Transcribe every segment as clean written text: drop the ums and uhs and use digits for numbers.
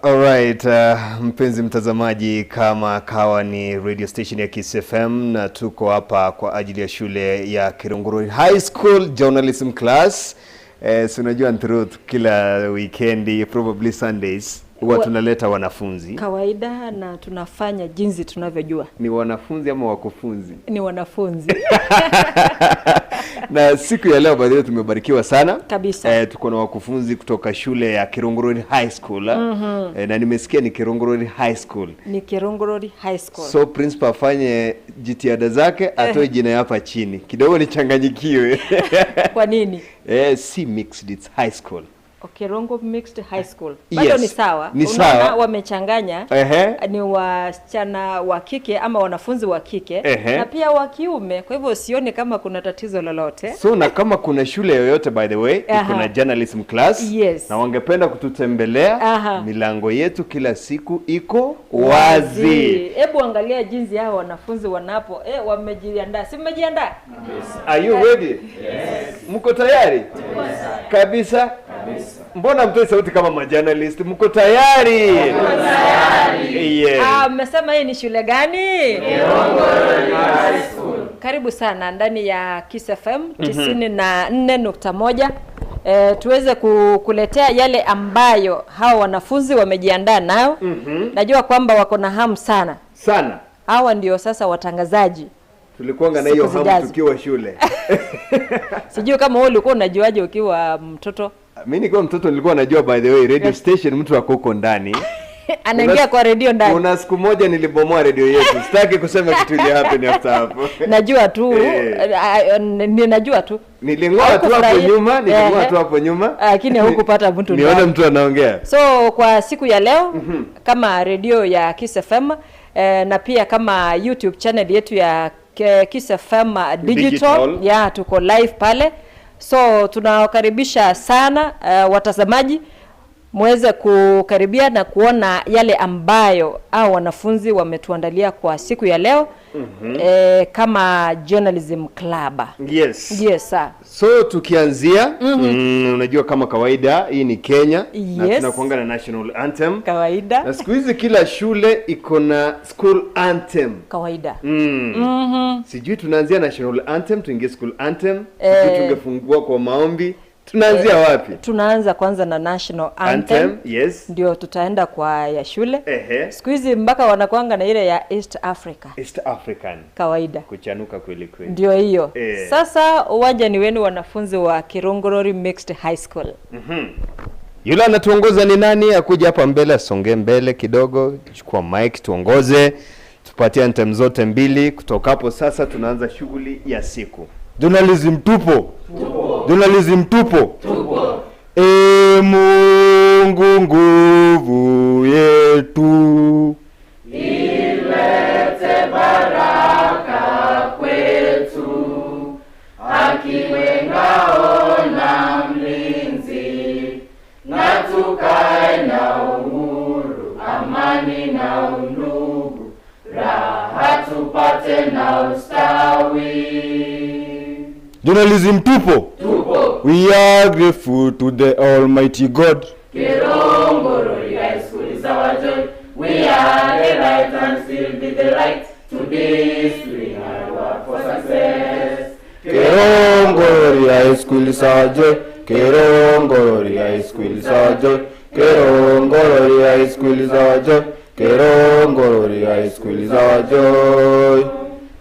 Alright, mpenzi mtazamaji, kama kawa ni radio station ya Kiss FM na tuko hapa kwa ajili ya shule ya Kerongorori High School Journalism class. Si unajua Truth, kila weekend, probably Sundays, huwa tunaleta wanafunzi. Kawaida, na tunafanya jinsi tunavyojua. Ni wanafunzi ama wakufunzi? Ni wanafunzi. Na siku ya leo, by the way, tumebarikiwa sana. Kabisa. Tuko na wakufunzi kutoka shule ya Kerongorori High School. Na nimesikia ni Kerongorori High School. Ni Kerongorori High School. So principal afanye jitihada zake, atoe jina hapa chini kidogo nichanganyikiwe. Kwa nini? Si mixed, it's high school. Okerongo Mixed High School. Bado Yes. ni sawa. Ni Unaona sawa. wamechanganya. Ni wasichana wa kike ama wanafunzi wa kike na pia wa kiume. Kwa hivyo sioni kama kuna tatizo lolote. So na kama kuna shule yoyote, by the way, iko na journalism class na wangependa kututembelea, milango yetu kila siku iko wazi. Hebu angalia jinsi hao wanafunzi wanapo wamejiandaa. Si mmejiandaa? Are you ready? Yes. Mko tayari? Kabisa? Kabisa. Mbona mtoe sauti kama majournalist? Mko tayari? Tayari. Yeah. Ah, mmesema hii ni shule gani? Karibu sana ndani ya Kiss FM 94.1. Tuweze kukuletea yale ambayo hawa wanafunzi wamejiandaa nayo. Najua kwamba wako na hamu sana. Sana. Hawa ndio sasa watangazaji. Tulikuanga na hiyo Siku hamu zijazo. Tukiwa shule. Sijui kama wewe ulikuwa unajuaje ukiwa mtoto? Mimi nikiwa mtoto nilikuwa najua, by the way, radio station mtu ako huko ndani. Anaingia kwa redio ndani. Kuna siku moja nilibomoa redio yetu. Sitaki kusema kitu ili happen after hapo. Najua tu, ninajua tu. Niling'oa tu hapo Haukufurahia? nyuma, niling'oa tu hapo nyuma. Lakini hukupata mtu Nione ndani. mtu anaongea. So kwa siku ya leo, kama redio ya Kiss FM, na pia kama YouTube channel yetu ya Kiss FM Digital, Digital. Ya tuko live pale, so tunawakaribisha sana watazamaji muweze kukaribia na kuona yale ambayo au wanafunzi wametuandalia kwa siku ya leo kama journalism club. Yes. Yes, sir. So tukianzia, unajua kama kawaida hii ni Kenya na tunakuanga na national anthem. Kawaida. Na siku hizi kila shule iko na school anthem. Kawaida. Sijui tunaanzia national anthem, tuingie school anthem, sijui tungefungua kwa maombi. Tunaanzia wapi? Tunaanza kwanza na national anthem, Anthem, yes. Ndio tutaenda kwa ya shule. Siku hizi mpaka wanakuanga na ile ya East Africa. East African. Kawaida. Kuchanuka kweli kweli. Ndio hiyo. Sasa uwanja ni wenu, wanafunzi wa Kerongorori Mixed High School. Yule anatuongoza ni nani? Akuja hapa mbele, asongee mbele kidogo, chukua mic tuongoze, tupatie anthem zote mbili. Kutoka hapo sasa tunaanza shughuli ya siku. Journalism tupo. Journalism tupo. Tupo. E Mungu nguvu yetu. Ilete baraka kwetu, haki ngao na mlinzi, na tukae na uhuru, amani na undugu, raha tupate na ustawi. Journalism tupo. Tupo. We are grateful to the Almighty God. Kerongorori High School is our joy. We are the right and still be the right to discipline and work for success. Kerongorori High School is our joy. Kerongorori High School is our joy. Kerongorori High School is our joy. Kerongorori High School is our joy.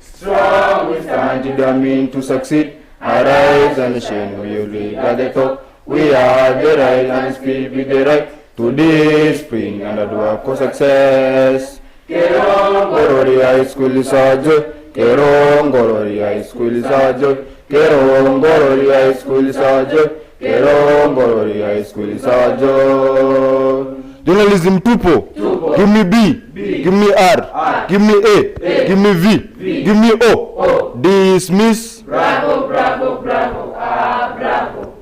Strong we Stand stand, determined to succeed. Arise and shine, we will be at the top. We are the right and still be the right to discipline and work for success. Kerongorori Kerongorori High School is our joy. Kerongorori High School is our joy. Kerongorori High School is our joy. Kerongorori High School is our joy. Journalism tupo. Tupo. Give me B. B. Give me R. R. Give me A. A. Give me V. V. Give me O. O. Dismiss. Bravo, bravo, bravo, ah, bravo.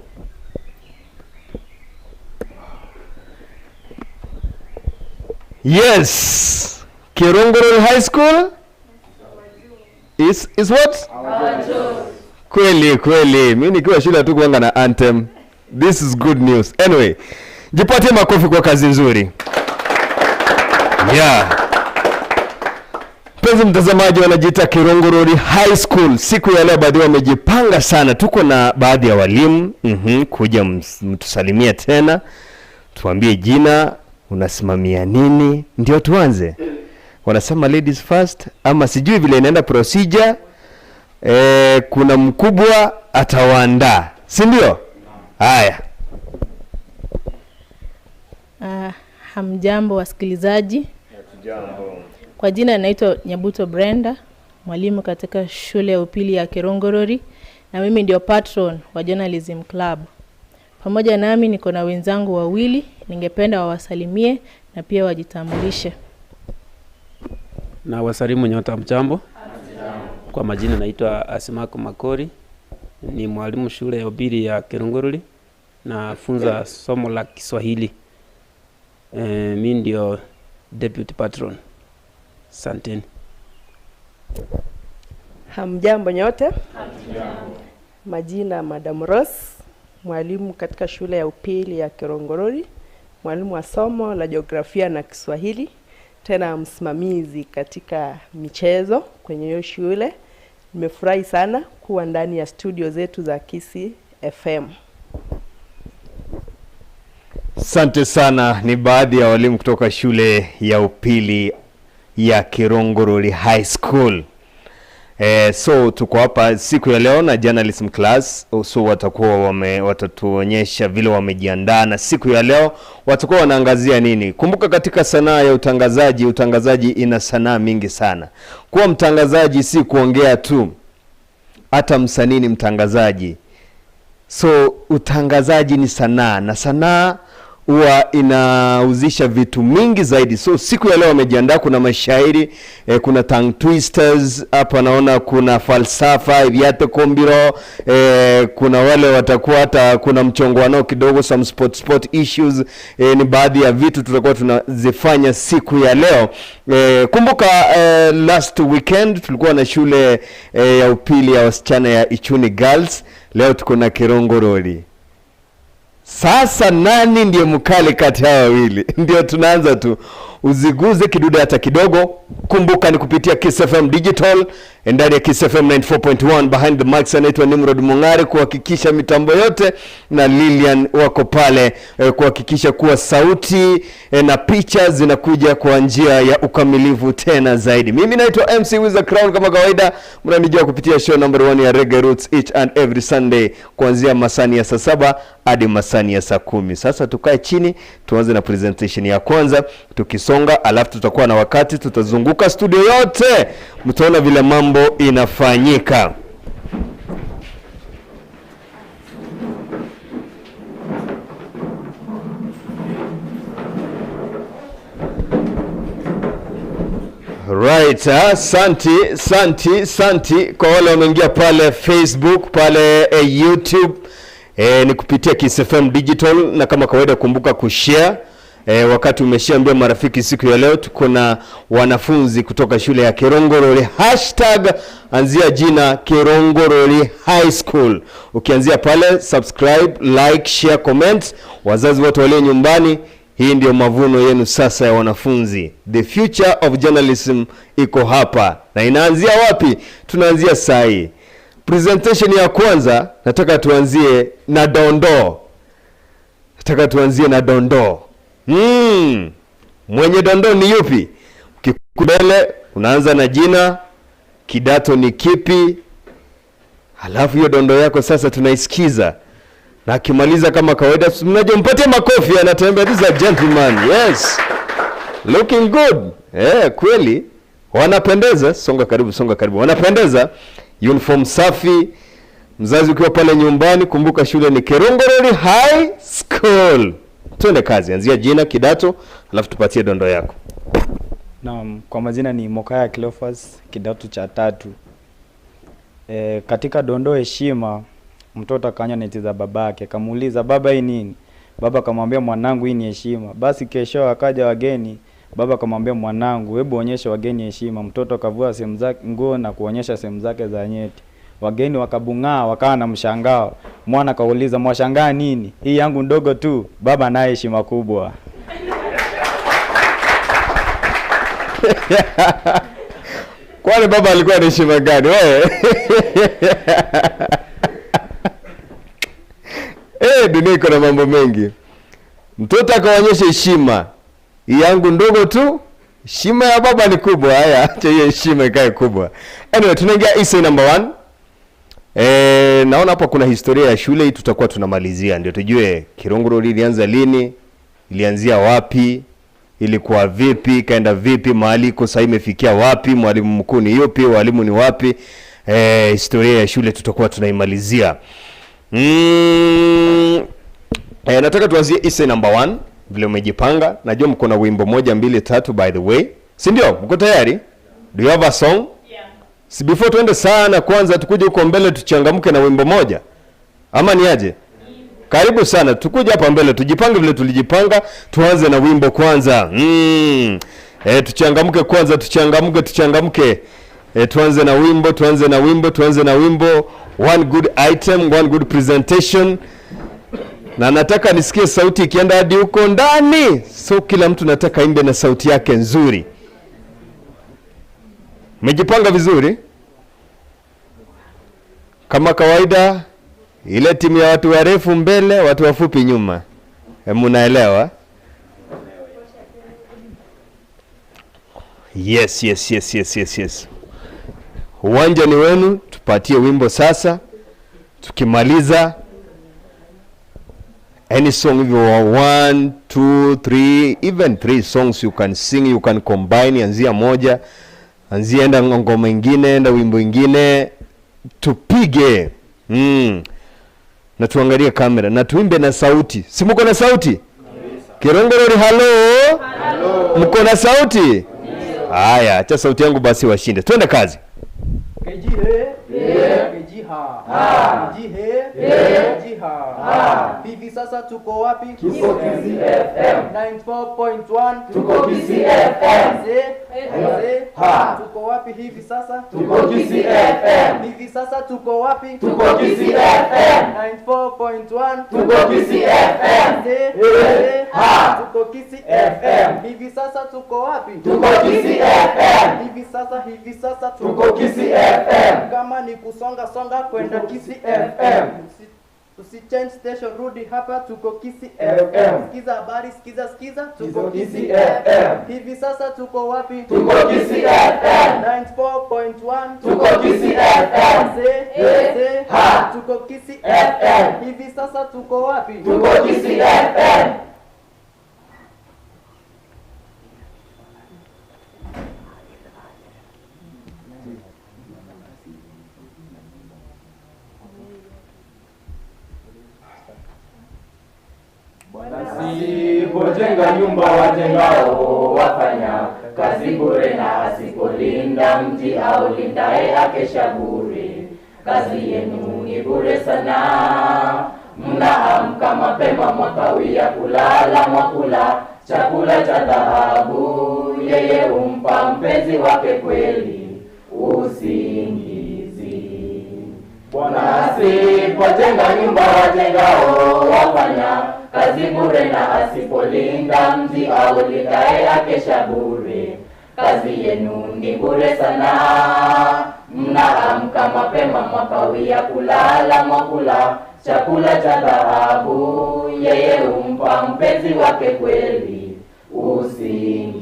Yes. Kerongorori High School is what? Our joy. Kweli kweli, mi nikiwa shule tu kuanga na anthem. This is good news. Anyway, jipatie makofi kwa kazi nzuri. Yeah. Mpenzi mtazamaji, wanajiita Kerongorori High School. Siku ya leo baadhi wamejipanga sana. Tuko na baadhi ya walimu kuja mtusalimie tena, tuambie jina, unasimamia nini, ndio tuanze. Wanasema ladies first, ama sijui vile inaenda procedure. Kuna mkubwa atawaandaa, si ndio? Haya. Hamjambo wasikilizaji. Kwa jina naitwa Nyabuto Brenda, mwalimu katika shule ya upili ya Kerongorori, na mimi ndio patron wa Journalism Club. Pamoja nami niko na wenzangu wawili, ningependa wawasalimie na pia wajitambulishe. Na wasalimu nyote, mjambo. Kwa majina naitwa Asimako Makori, ni mwalimu shule ya upili ya Kerongorori, nafunza somo la Kiswahili. Mi ndio deputy patron. Asanteni. Hamjambo nyote. Majina Madam Rose, mwalimu katika shule ya upili ya Kerongorori, mwalimu wa somo la jiografia na Kiswahili, tena msimamizi katika michezo kwenye hiyo shule. Nimefurahi sana kuwa ndani ya studio zetu za Kisii FM. Asante sana. Ni baadhi ya walimu kutoka shule ya upili ya Kerongorori High School. So tuko hapa siku ya leo na journalism class, so watakuwa watatuonyesha vile wamejiandaa na siku ya leo watakuwa wanaangazia nini. Kumbuka katika sanaa ya utangazaji, utangazaji ina sanaa mingi sana. Kuwa mtangazaji si kuongea tu, hata msanii ni mtangazaji. So utangazaji ni sanaa na sanaa huwa inahusisha vitu mingi zaidi. So siku ya leo wamejiandaa, kuna mashairi kuna tongue twisters hapa, naona kuna falsafa viate kombiro kuna wale watakuwa hata kuna mchongoano kidogo, some sport issues ni baadhi ya vitu tutakuwa tunazifanya siku ya leo. Kumbuka last weekend tulikuwa na shule ya upili ya wasichana ya Ichuni Girls. Leo tuko na Kerongorori. Sasa nani ndiye mkali kati ya wawili? Ndio tunaanza tu. Uziguze kidude hata kidogo. Kumbuka ni kupitia Kiss FM Digital ndani ya Kiss FM 94.1. Behind the mics anaitwa Nimrod Mung'are kuhakikisha mitambo yote, na Lilian wako pale kuhakikisha kuwa sauti na picha zinakuja kwa njia ya ukamilifu tena zaidi. Mimi naitwa MC Wizard Crown, kama kawaida mnanijua kupitia show number 1 ya Reggae Roots each and every Sunday kuanzia masani ya saa 7 hadi masani ya saa 10. Sasa tukae chini tuanze na presentation ya kwanza tukisonga, alafu tutakuwa na wakati tutazunguka studio yote, mtaona vile mambo inafanyika. Right, santi santi santi kwa wale wameingia pale Facebook, pale YouTube, ni kupitia Kiss FM Digital, na kama kawaida kumbuka kushare. Wakati umeshaambia marafiki, siku ya leo tuko na wanafunzi kutoka shule ya Kerongorori, hashtag anzia jina Kerongorori High School. Ukianzia pale subscribe, like, share, comment. Wazazi wote walio nyumbani, hii ndio mavuno yenu sasa ya wanafunzi. The future of journalism iko hapa. Na inaanzia wapi? Tunaanzia saa hii. Presentation ya kwanza nataka tuanzie na dondoo. Nataka tuanzie na dondoo. Mwenye dondoo ni yupi? Ukikubele unaanza na jina, kidato ni kipi? Halafu hiyo dondoo yako sasa tunaisikiza. Na akimaliza kama kawaida, mnaje mpatie makofi, anatembea. This is a gentleman. Yes. Looking good. Kweli wanapendeza. Songa karibu, songa karibu. Wanapendeza. Uniform safi. Mzazi ukiwa pale nyumbani, kumbuka shule ni Kerongorori High School. Twende kazi, anzia jina, kidato, alafu tupatie dondoo yako. Naam, kwa majina ni Mokaya Cleophas, kidato cha 3. Katika dondoo heshima, mtoto akanywa neti za babake, akamuuliza baba hii nini? Baba akamwambia mwanangu hii ni heshima. Basi kesho akaja wageni, baba akamwambia mwanangu hebu onyesha wageni heshima. Mtoto akavua sehemu zake nguo na kuonyesha sehemu zake za nyeti. Wageni wakabung'aa, wakawa na mshangao. Mwana akauliza mwashangaa nini? Hii yangu ndogo tu, baba naye heshima kubwa. Kwani baba alikuwa na heshima gani wewe? Dunia iko na mambo mengi. Mtoto akaonyesha heshima. Yangu ndogo tu, heshima ya baba ni kubwa. Haya, acha hiyo heshima ikae kubwa. Anyway, tunaingia essay number 1. Naona hapa kuna historia ya shule hii, tutakuwa tunamalizia ndio tujue Kerongorori ilianza lini, ilianzia wapi, ilikuwa vipi, ikaenda vipi, mahali iko sasa imefikia wapi, mwalimu mkuu ni yupi, walimu ni wapi. Historia ya shule tutakuwa tunaimalizia. Nataka tuanzie essay number 1 vile umejipanga. Najua mko na wimbo 1 2 3 by the way. Si ndio? Mko tayari? Do you have a song? Yeah. Si before tuende sana kwanza tukuje huko mbele tuchangamke na wimbo moja. Ama ni aje? Karibu sana, tukuje hapa mbele tujipange vile tulijipanga, tuanze na wimbo kwanza. Tuchangamke kwanza, tuchangamke. Tuanze na wimbo, tuanze na wimbo. One good item, one good presentation. Na nataka nisikie sauti ikienda hadi huko ndani. So kila mtu nataka imbe na sauti yake nzuri. Mmejipanga vizuri? Kama kawaida, ile timu ya watu warefu mbele, watu wafupi nyuma. Mnaelewa? Yes, yes, yes, yes, yes, yes. Uwanja ni wenu, tupatie wimbo sasa. Tukimaliza any song, if you are 1, 2, 3, even 3 songs you can sing, you can combine, anzia moja, anzia enda ngoma ingine, enda wimbo ingine, tupige. Na tuangalie kamera na tuimbe na sauti. Si mko na sauti? Kerongorori, hello? Hello. Mko na sauti? Haya, acha sauti yangu basi washinde. Twende kazi. KG he, KG ha, KG he, KG ha. Hivi sasa tuko wapi? Tuko Kisii FM 94.1. Tuko Kisii FM. Se, Ha. Tuko wapi hivi sasa? Tuko Kisii FM. Hivi sasa tuko wapi? Tuko Kisii FM 94.1. Tuko Kisii FM. Se, Ha. Tuko Kisii FM. Hivi sasa tuko wapi? Tuko Kisii FM. Hivi sasa Tuko Kisii FM. Kama ni kusonga songa kwenda Kisii FM. Usi change station, rudi hapa, tuko Kisii FM. Sikiza habari, sikiza, tuko Kisii Kisii FM. Hivi sasa tuko wapi? Tuko Kisii FM. 94.1. Tuko Kisii FM. Se, Ha. Tuko Kisii FM. Hivi sasa tuko wapi? Tuko Kisii FM. Asipojenga nyumba wajengao wafanya kazi bure, na asipolinda mji au lindaye akesha bure. Kazi yenu ni bure sana, mnaamka mapema mwakawia kulala mwakula chakula cha dhahabu. Yeye humpa mpenzi wake kweli usingizi. Bwana asipojenga nyumba wajengao wafanya kazi bure, na asipolinda mji au lindaye akesha bure. Kazi yenu ni bure sana, mnaamka mapema mwakawia kulala mwakula chakula cha dhahabu. Yeye humpa mpenzi wake kweli usingizi.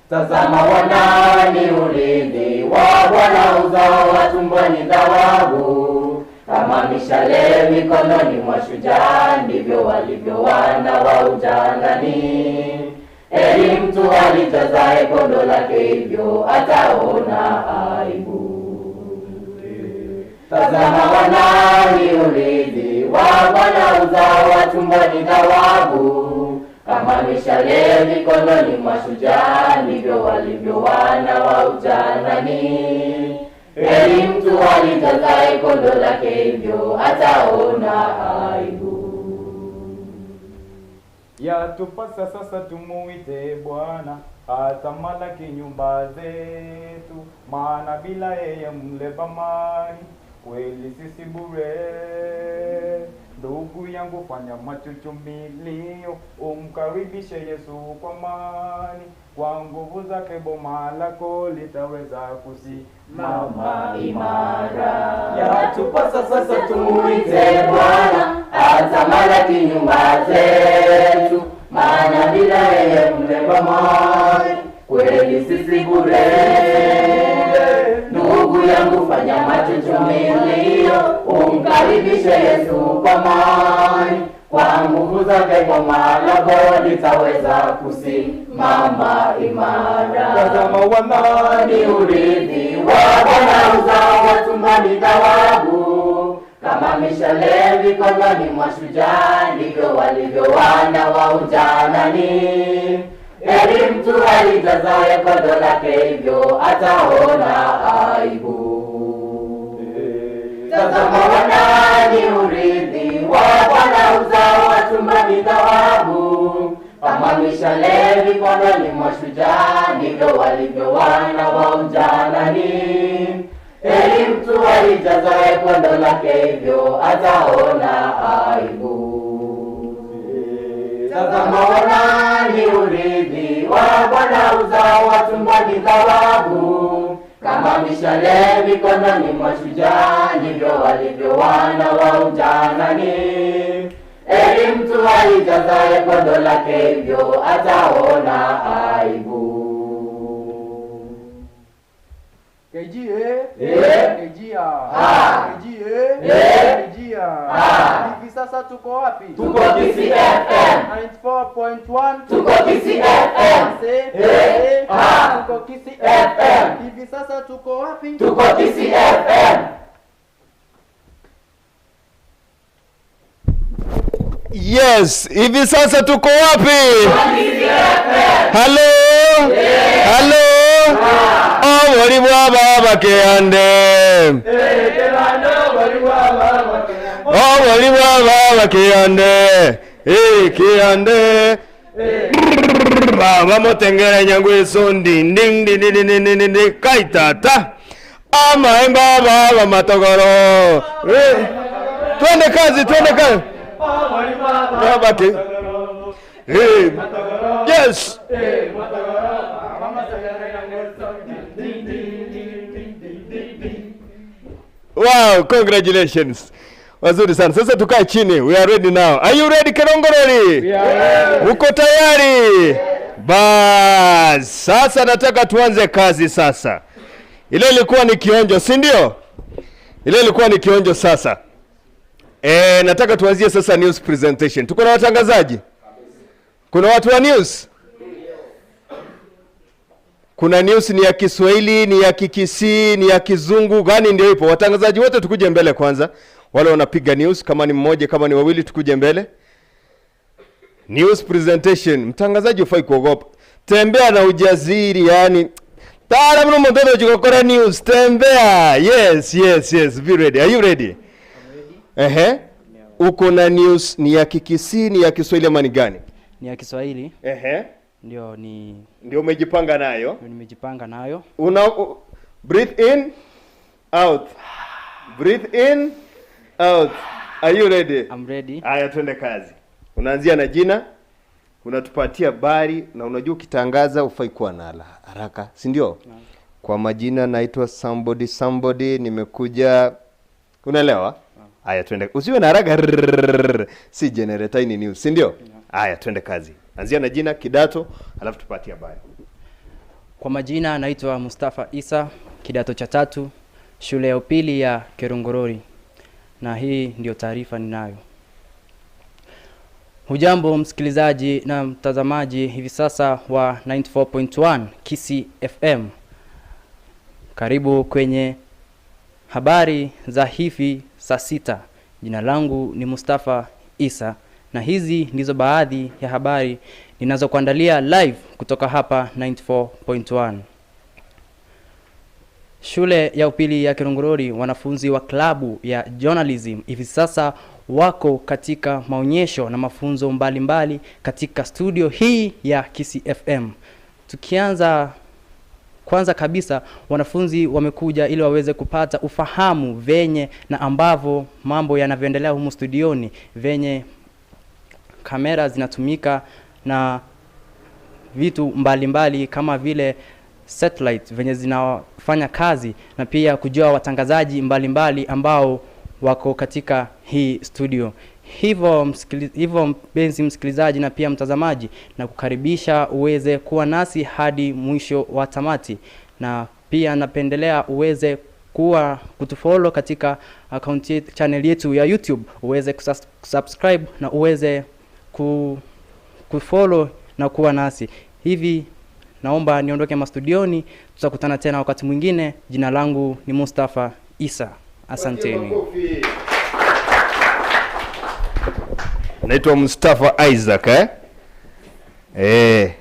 Tazama wanani urithi wa Bwana, uzao wa tumboni thawabu. Kama mishale mikononi mwa shujaa, ndivyo walivyo wana wa ujanani. Heri mtu alijazae kondo lake, hivyo ataona aibu. Tazama wanani urithi wa Bwana, uzao wa tumboni thawabu. Kama mishale mikononi mwa shujaa, ndivyo walivyo wana wa ujanani. Heri mtu alijazae kondo lake, hivyo ataona aibu. Yatupasa sasa tumuite Bwana atamalaki nyumba zetu, maana bila yeye mleba mali kweli sisi bure. Ndugu yangu fanya machuchumilio, Umkaribishe Yesu kwa amani, kwa nguvu zake boma lako litaweza kusimama imara. Yatupasa sasa tumuite Bwana atamalaki nyumba zetu, maana bila yeye mle bomani kweli sisi bure. Ndugu yangu fanya machuchumilio, umkaribishe Yesu kwa amani, kwa nguvu zake boma lako litaweza kusimama imara. Tazama wana ni urithi wa Bwana, uzao wa tumboni thawabu, kama mishale mikononi mwa shujaa, ndivyo walivyo wana wa ujanani. Heri mtu alijazaye kodo lake, hivyo ataona aibu. Tazama wana ni urithi wa Bwana, uzao wa tumboni thawabu, kama mishale mikononi mwa shujaa, ndivyo walivyo wana wa ujanani. Heri mtu alijazaye kondo lake, hivyo ataona aibu. Tazama wana ni urithi wa Bwana, uzao wa tumboni thawabu, kama mishale mikononi mwa shujaa, ndivyo walivyo wana wa ujanani. Heri mtu alijazaye kondo lake, hivyo ataona aibu. KG A, KG A, KG A, KG A. Hivi sasa tuko wapi? Tuko Kisii FM 94.1. Tuko Kisii FM. A, A, tuko Kisii FM. Hivi sasa tuko wapi? Tuko Kisii FM. Yes, hivi sasa tuko wapi? Hello? Hello? Oboli bwa baba keande. Oboli bwa baba keande. Keande. Baba motengera nyangu esondi ding ding ding ding ding ding kaitata. Amaemba baba matogoro. Twende kazi, twende kazi. Baba ke. Hey. Yes. Wow, congratulations. Wazuri sana. Sasa tukae chini. We are ready now. Are you ready, Kerongorori? We are ready. Uko tayari? Bas. Sasa nataka tuanze kazi sasa. Ile ilikuwa ni kionjo, si ndio? Ile ilikuwa ni kionjo sasa. Nataka tuanzie sasa news presentation. Tuko na watangazaji? Kuna watu wa news? Kuna news ni ya Kiswahili, ni ya Kikisii, ni ya Kizungu, gani ndio ipo? Watangazaji wote tukuje mbele kwanza. Wale wanapiga news, kama ni mmoja, kama ni wawili tukuje mbele. News presentation, mtangazaji hufai kuogopa. Tembea na ujasiri, yani taalamu mtoto chikokora news, tembea. Yes, yes, yes, be ready. Are you ready? Ehe. Uko na news ni ya Kikisii, ni ya Kiswahili ama ni gani? Ni ya Kiswahili. Ehe. Ndio ni ndio umejipanga nayo? Ndio nimejipanga nayo. Breathe in, out. Breathe in, out. Are you ready? I'm ready. Haya, twende kazi. Unaanzia na jina, unatupatia habari, na unajua ukitangaza hufai kuwa na haraka, si ndio? Kwa majina naitwa somebody somebody, nimekuja, unaelewa? Haya, twende. Usiwe na haraka. Si generator ni news, si ndio? Haya, twende kazi. Anzia na jina, kidato, alafu tupatie habari. Kwa majina naitwa Mustafa Isa, kidato cha 3, shule ya upili ya Kerongorori. Na hii ndio taarifa ninayo. Hujambo msikilizaji na mtazamaji hivi sasa wa 94.1 Kisii FM. Karibu kwenye habari za hivi saa 6. Jina langu ni Mustafa Isa na hizi ndizo baadhi ya habari ninazokuandalia live kutoka hapa 94.1. Shule ya upili ya Kerongorori, wanafunzi wa klabu ya journalism hivi sasa wako katika maonyesho na mafunzo mbalimbali katika studio hii ya Kisii FM. Tukianza kwanza kabisa, wanafunzi wamekuja ili waweze kupata ufahamu venye na ambavo mambo yanavyoendelea humu studioni, venye kamera zinatumika na vitu mbalimbali kama vile satellite venye zinafanya kazi na pia kujua watangazaji mbalimbali ambao wako katika hii studio. Hivyo mpenzi msikilizaji na pia mtazamaji, na kukaribisha uweze kuwa nasi hadi mwisho wa tamati, na pia napendelea uweze kuwa kutufollow katika account yetu, channel yetu ya YouTube, uweze kusubscribe na uweze kufollow na kuwa nasi. Hivi naomba niondoke mastudioni, tutakutana tena wakati mwingine. Jina langu ni Mustafa Isa, asanteni. Naitwa Mustafa Isaac, eh? Eh.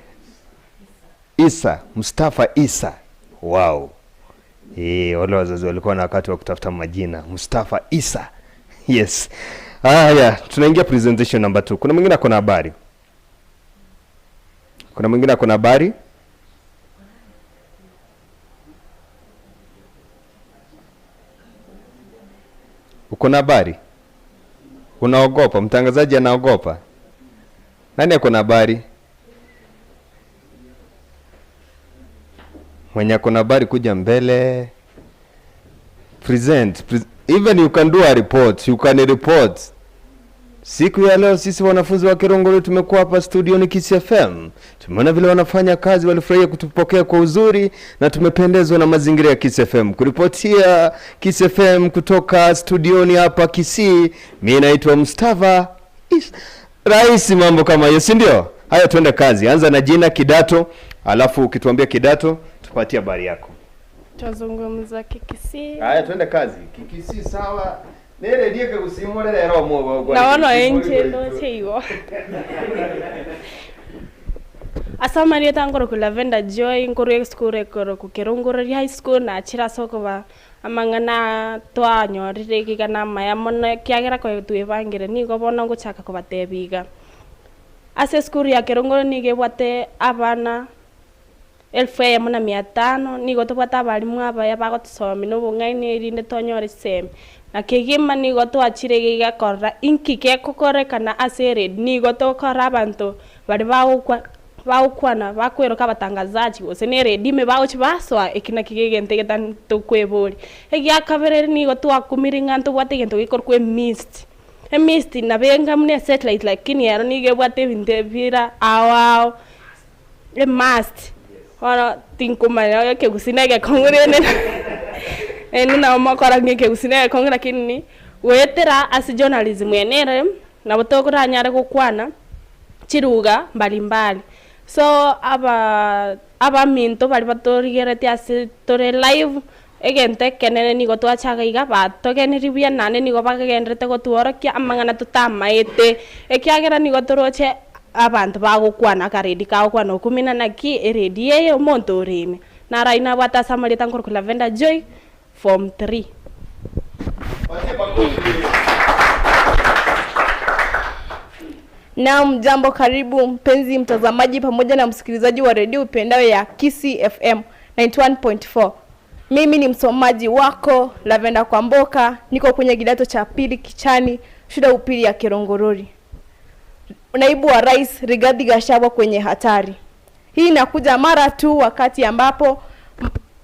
Isa, Mustafa Isa. Wow. Wale wazazi walikuwa na wakati wa kutafuta majina. Mustafa Isa. Yes. Haya, tunaingia presentation number 2. Kuna mwingine ako na habari? Kuna mwingine ako na habari? Uko na habari? Unaogopa? Mtangazaji anaogopa? Nani ako na habari? Mwenye ako na habari kuja mbele. Present. Even you can do a report. You can report. Siku ya leo sisi wanafunzi wa Kerongorori tumekuwa hapa studio ni Kisii FM. Tumeona vile wanafanya kazi, walifurahia kutupokea kwa uzuri na tumependezwa na mazingira ya Kisii FM. Kuripotia Kisii FM kutoka studioni hapa Kisii, mimi naitwa Mustafa Isa. Rahisi mambo kama hiyo, si ndio? Haya, tuende kazi. Anza na jina, kidato, alafu ukituambia kidato tupatie habari yako. Twazungumza Kikisii. Haya, tuende kazi. Kikisii sawa. Nere dieke kusimore lero mwogo. Naona enche ndoche igo. Asama tangoro ku Lavender Joy nkuru school ekoro ku Kerongorori High School na chira soko ba amang'ana twanyorire kigana maya mono kiagera ko twebangire nigo bono ngochaka kobatebiga. Ase school ya Kerongorori nigebwate abana 1500 nigo tobwate abarimu abaya bagotusomia nobong'aini erinde twanyore chisemi. Na kegima nigo twachire gigakora inki gekokorekana ase eredi nigo tokora abanto bari bagokwana bakweroka abatangazaji gose na eredi ime bagochi basoa eki naki gegente getani tokwebori. Egiakabere nigo twakumire ng'a ntobwate egento gekorokwa emist. Emist nabenga muna esatellite lakini ero nigo ebwate ebinto ebira ao ao emast. Bono tinkomanya ekegusii na egekong'u rende eni nabo mokora ng'a ekegusii na egekong'u lakini goetera ase journalism ene ere nabo tokoranyare gokwana chiruga mbalimbali. So abaminto bari batorigereti ase tore live egento ekenene nigo twachaga iga batogeneri buya naende nigo bagenderete gotuorokia amang'ana totamaete ekiagera nigo toroche abantu bagokwana akaredi kagokwana okumina naki eredi eye omonto orime. Nara inabwate ase amarieta nkorokwa Lavender Joy form 3. Naam, jambo, karibu mpenzi mtazamaji pamoja na msikilizaji wa redio upendayo ya Kisii FM 91.4. Mimi ni msomaji wako Lavenda Kwamboka, niko kwenye kidato cha pili kichani shule ya upili ya Kerongorori. Naibu wa Rais Rigathi Gachagua kwenye hatari. Hii inakuja mara tu wakati ambapo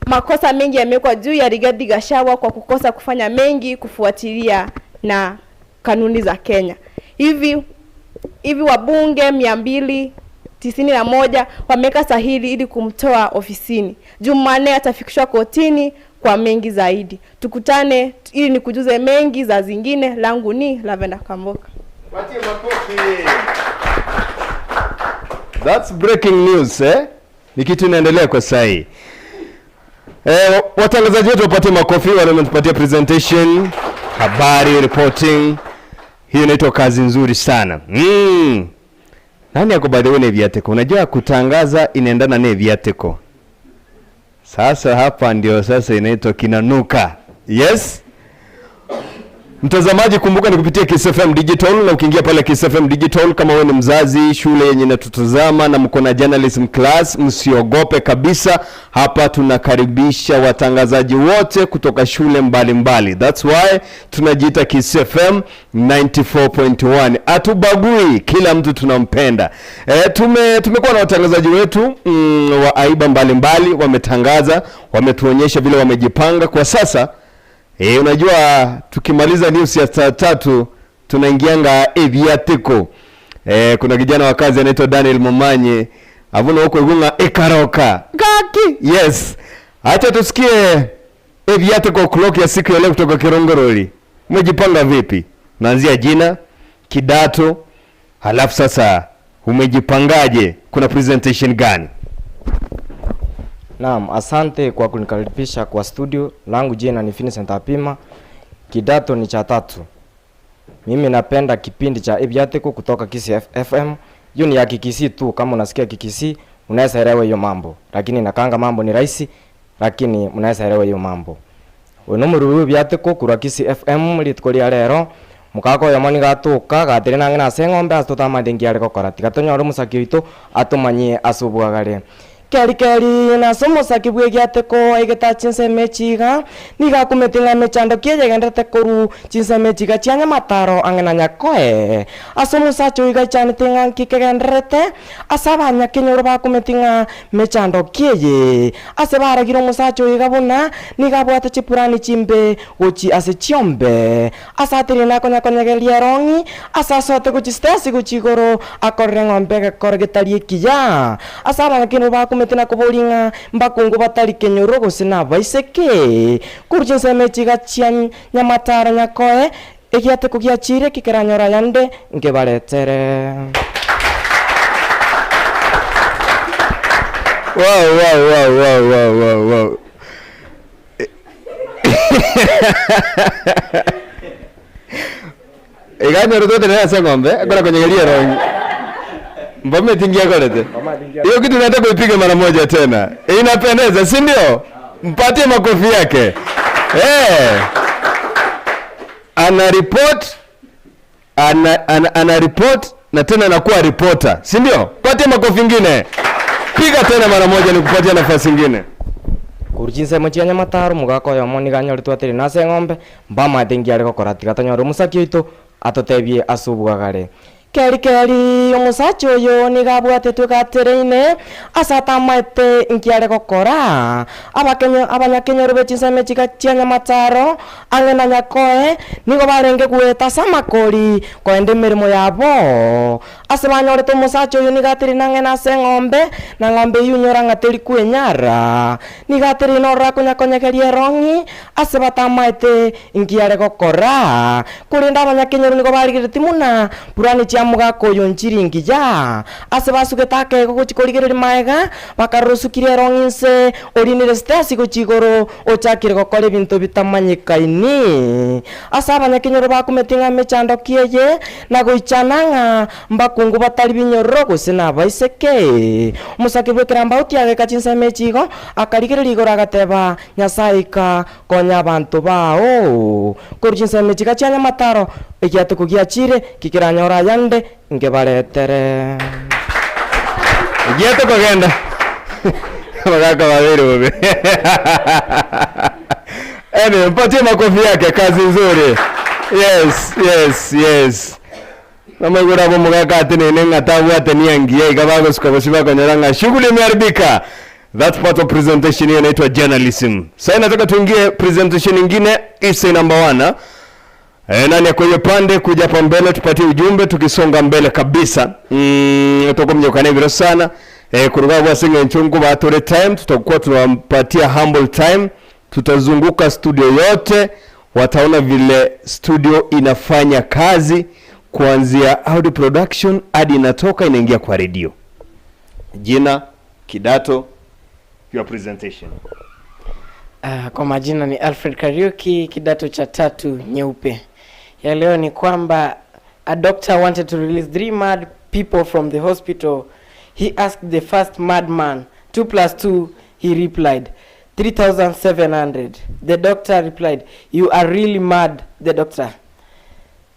makosa mengi yamewekwa juu ya Rigathi Gachagua kwa kukosa kufanya mengi kufuatilia na kanuni za Kenya. Hivi wabunge 291 wameweka sahili ili kumtoa ofisini. Jumanne atafikishwa kotini kwa mengi zaidi. Tukutane ili nikujuze mengi za zingine. Langu ni Lavenda Kamboka. Patie makofi. That's breaking news, eh? Ni kitu inaendelea kwa sasa hii. Watangazaji wetu wapatie makofi wale wametupatia presentation, habari, reporting. Hiyo inaitwa kazi nzuri sana. Nani yako by the way na Viateko? Unajua kutangaza inaendana na Viateko. Sasa hapa ndio sasa inaitwa kinanuka. Yes? Mtazamaji, kumbuka ni kupitia Kiss FM Digital, na ukiingia pale Kiss FM Digital, kama wewe ni mzazi shule yenye inatutazama na mko na journalism class, msiogope kabisa. Hapa tunakaribisha watangazaji wote kutoka shule mbalimbali mbali. That's why tunajiita Kiss FM 94.1. Hatubagui, kila mtu tunampenda. Tumekuwa na watangazaji wetu wa aiba mbalimbali, wametangaza, wametuonyesha vile wamejipanga kwa sasa. Unajua tukimaliza news ya saa 3 tunaingianga eviatiko. Kuna kijana wa kazi anaitwa Daniel Momanye avuna huko Igunga ekaroka gaki. Yes, acha tusikie eviatiko clock ya siku ya leo kutoka Kerongorori. Umejipanga vipi? Naanzia jina, kidato, halafu sasa umejipangaje? Kuna presentation gani? Naam, asante kwa kunikaribisha kwa studio. Langu jina ni Vincent Apima. Kidato ni cha 3. Mimi napenda kipindi cha Ebiateko kutoka Kisii FM. Hiyo ni ya Kikisii tu, kama unasikia Kikisii unaweza elewa hiyo mambo. Lakini nakanga mambo ni rahisi, lakini unaweza elewa hiyo mambo. Onomuru Ebiateko kurwa Kisii FM rituko ria rero. Mukako yamoni gatuka gatire nange nase ng'ombe ase totamadengi are gokora. Tiga tonyore omusaki oito atumanyie ase obwagare. Keri keri na somo sakibwe gyateko egeta chinseme chiga niga kumetinga mechando kiejegendete koru chinseme chiga chianya mataro angena nyakoe asomo sacho iga chane tinga kikegenderete asabanya kenyoro bakumetinga mechando kieye ase baragiro musacho iga bona niga bwate chipurani chimbe gochi ase chiombe asatiri nakonya konyegeria rongi asasote gochi stesi gochi goro akorre ng'ombe gekorgetari ekiya asabanya kenyoro bakumetinga kuboringa mbakungu batari kenyoro gose na baiseke kurje semechiga chia nyamatara nyakoe egiate kugiachire kikeranyora yande ngebaretere. Wow, wow, wow, wow, wow, wow, wow. Iganyoro tote na ng'ombe akora konyegeria rongi. Mbona tingia kolete? Hiyo kitu nataka kuipiga mara moja tena. Inapendeza, si ndio? Mpatie makofi yake. Ana report, ana report na tena anakuwa reporter, si ndio? Patie makofi nyingine. Piga tena mara moja nikupatie nafasi nyingine. Kurchinse mochia nyamataro mugako yomo niganyoretwe atiri nase ng'ombe mbama tingia gokora tiga tonyore omusaki oito atotebie ase obwagare. Keri keri omusacha oyo nigabwatetwe gatereine asatamaete nkiare gokora abanyakenyoro bechinseme chiga chia nyamataro ang'e na nyakoe nigo barenge gweta samakori koenda emirimo yabo ase banyorete omusacha oyo nigatiri nang'e nase eng'ombe na ng'ombe eywo nyora ng'a teri kwenyara nigatiri norora konyakonyegeria erong'i ase batamaete nkiare gokora korende abanyakenyoro nigo barigereti muna purani chia mugako oyo nchiringi ya ase basugete akego gochikorigereria maega bakarosukire erong'i nse orinire stasi gochigoro ochakire gokora ebinto bitamanyikaini ase abanyakenyoro bakumetinga mechando kieye na goichana ng'a mbakungu batari binyororo gose na abaiseke omusake bwekera otiageka chinsemo echigo akarigereria igoro agateba Nyasaye ika konya abanto bao korwa chinsemo echiga chia nyamataro egiatuko giachire kikeranyora yande ngebaretere. Egiatuko genda bagaka babiri bobe. Ene mpatie makofi yake, kazi nzuri. Yes, yes, yes. Namagura bo mugaka atene ng'atabu ateniangia igabago suka bakonyora shughuli imeharibika. That's part of presentation hiyo inaitwa journalism. Sasa nataka tuingie presentation nyingine, essay number 1. Nani kwa pande kuja hapa mbele tupatie ujumbe tukisonga mbele kabisa. Tutakuwa vile sana. Kuruga kwa singa nchungu batore time tutakuwa tunawapatia humble time. Tutazunguka studio yote, wataona vile studio inafanya kazi kuanzia audio production hadi inatoka inaingia kwa radio. Jina, kidato, your presentation. Kwa majina ni Alfred Kariuki, kidato cha 3 nyeupe. Ya leo ni kwamba a doctor wanted to release 3 mad people from the hospital. He asked the first madman, 2 + 2, he replied, 3,700. The doctor replied, you are really mad, the doctor.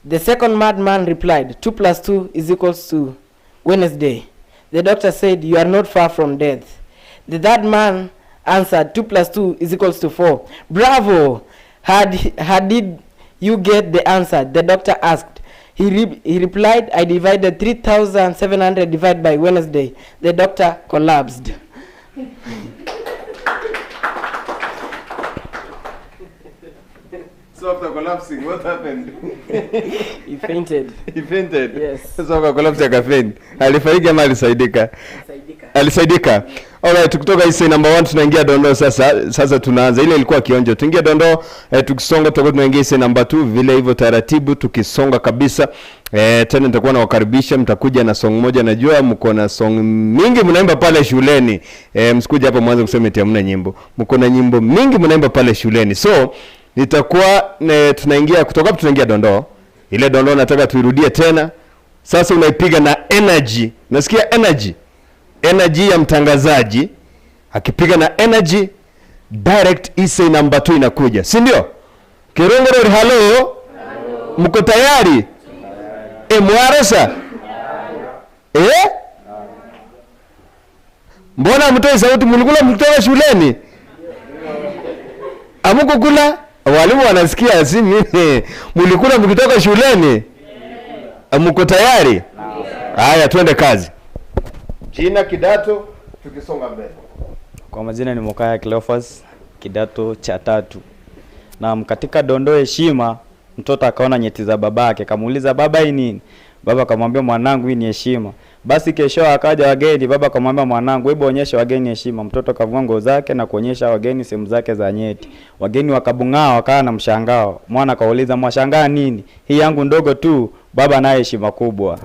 The second madman replied, 2 plus 2 is equals to Wednesday. The doctor said, You are not far from death. The third man answered, 2 plus 2 is equals to 4. Bravo! Had did you get the answer? The doctor asked. He replied, I divided 3,700 divided by Wednesday. The doctor collapsed. So after collapsing, what happened? He fainted. He fainted? Yes. So after collapse akafaint. Alifariki ama alisaidika? Alisaidika. Alright, kutoka essay number 1 tunaingia dondoo sasa. Sasa tunaanza. Ile ilikuwa kionjo. Tuingia dondoo, tukisonga tutakuwa tunaingia essay number 2 vile hivyo taratibu tukisonga kabisa. Tena nitakuwa nawakaribisha, mtakuja na song moja. Najua mko na song mingi mnaimba pale shuleni. Msikuje hapa mwanze kusema eti hamna nyimbo. Mko na nyimbo mingi mnaimba pale shuleni. So nitakuwa tunaingia kutoka hapo tunaingia dondoo. Ile dondoo nataka tuirudie tena. Sasa unaipiga na energy. Nasikia energy. Energy ya mtangazaji akipiga na energy direct essay number 2 inakuja, si ndio? Kerongorori, hello. Mko tayari? Mwaresa? Mbona mtoe sauti? Mlikula mtoe shuleni? Amukukula? Walimu wanasikia, si mimi. Mlikula mkitoka shuleni? Mko tayari? Haya, twende kazi. Jina, kidato, tukisonga mbele. Kwa majina ni Mokaya Cleophas, kidato cha tatu. Na katika dondoo heshima, mtoto akaona nyeti za babake, akamuuliza baba hii nini? Baba akamwambia mwanangu hii ni heshima. Basi kesho akaja wageni, baba akamwambia mwanangu hebu onyesha wageni heshima. Mtoto akavua nguo zake na kuonyesha wageni sehemu zake za nyeti. Wageni wakabung'aa wakawa na mshangao. Mwana akauliza mwashangaa nini? Hii yangu ndogo tu, baba naye heshima kubwa.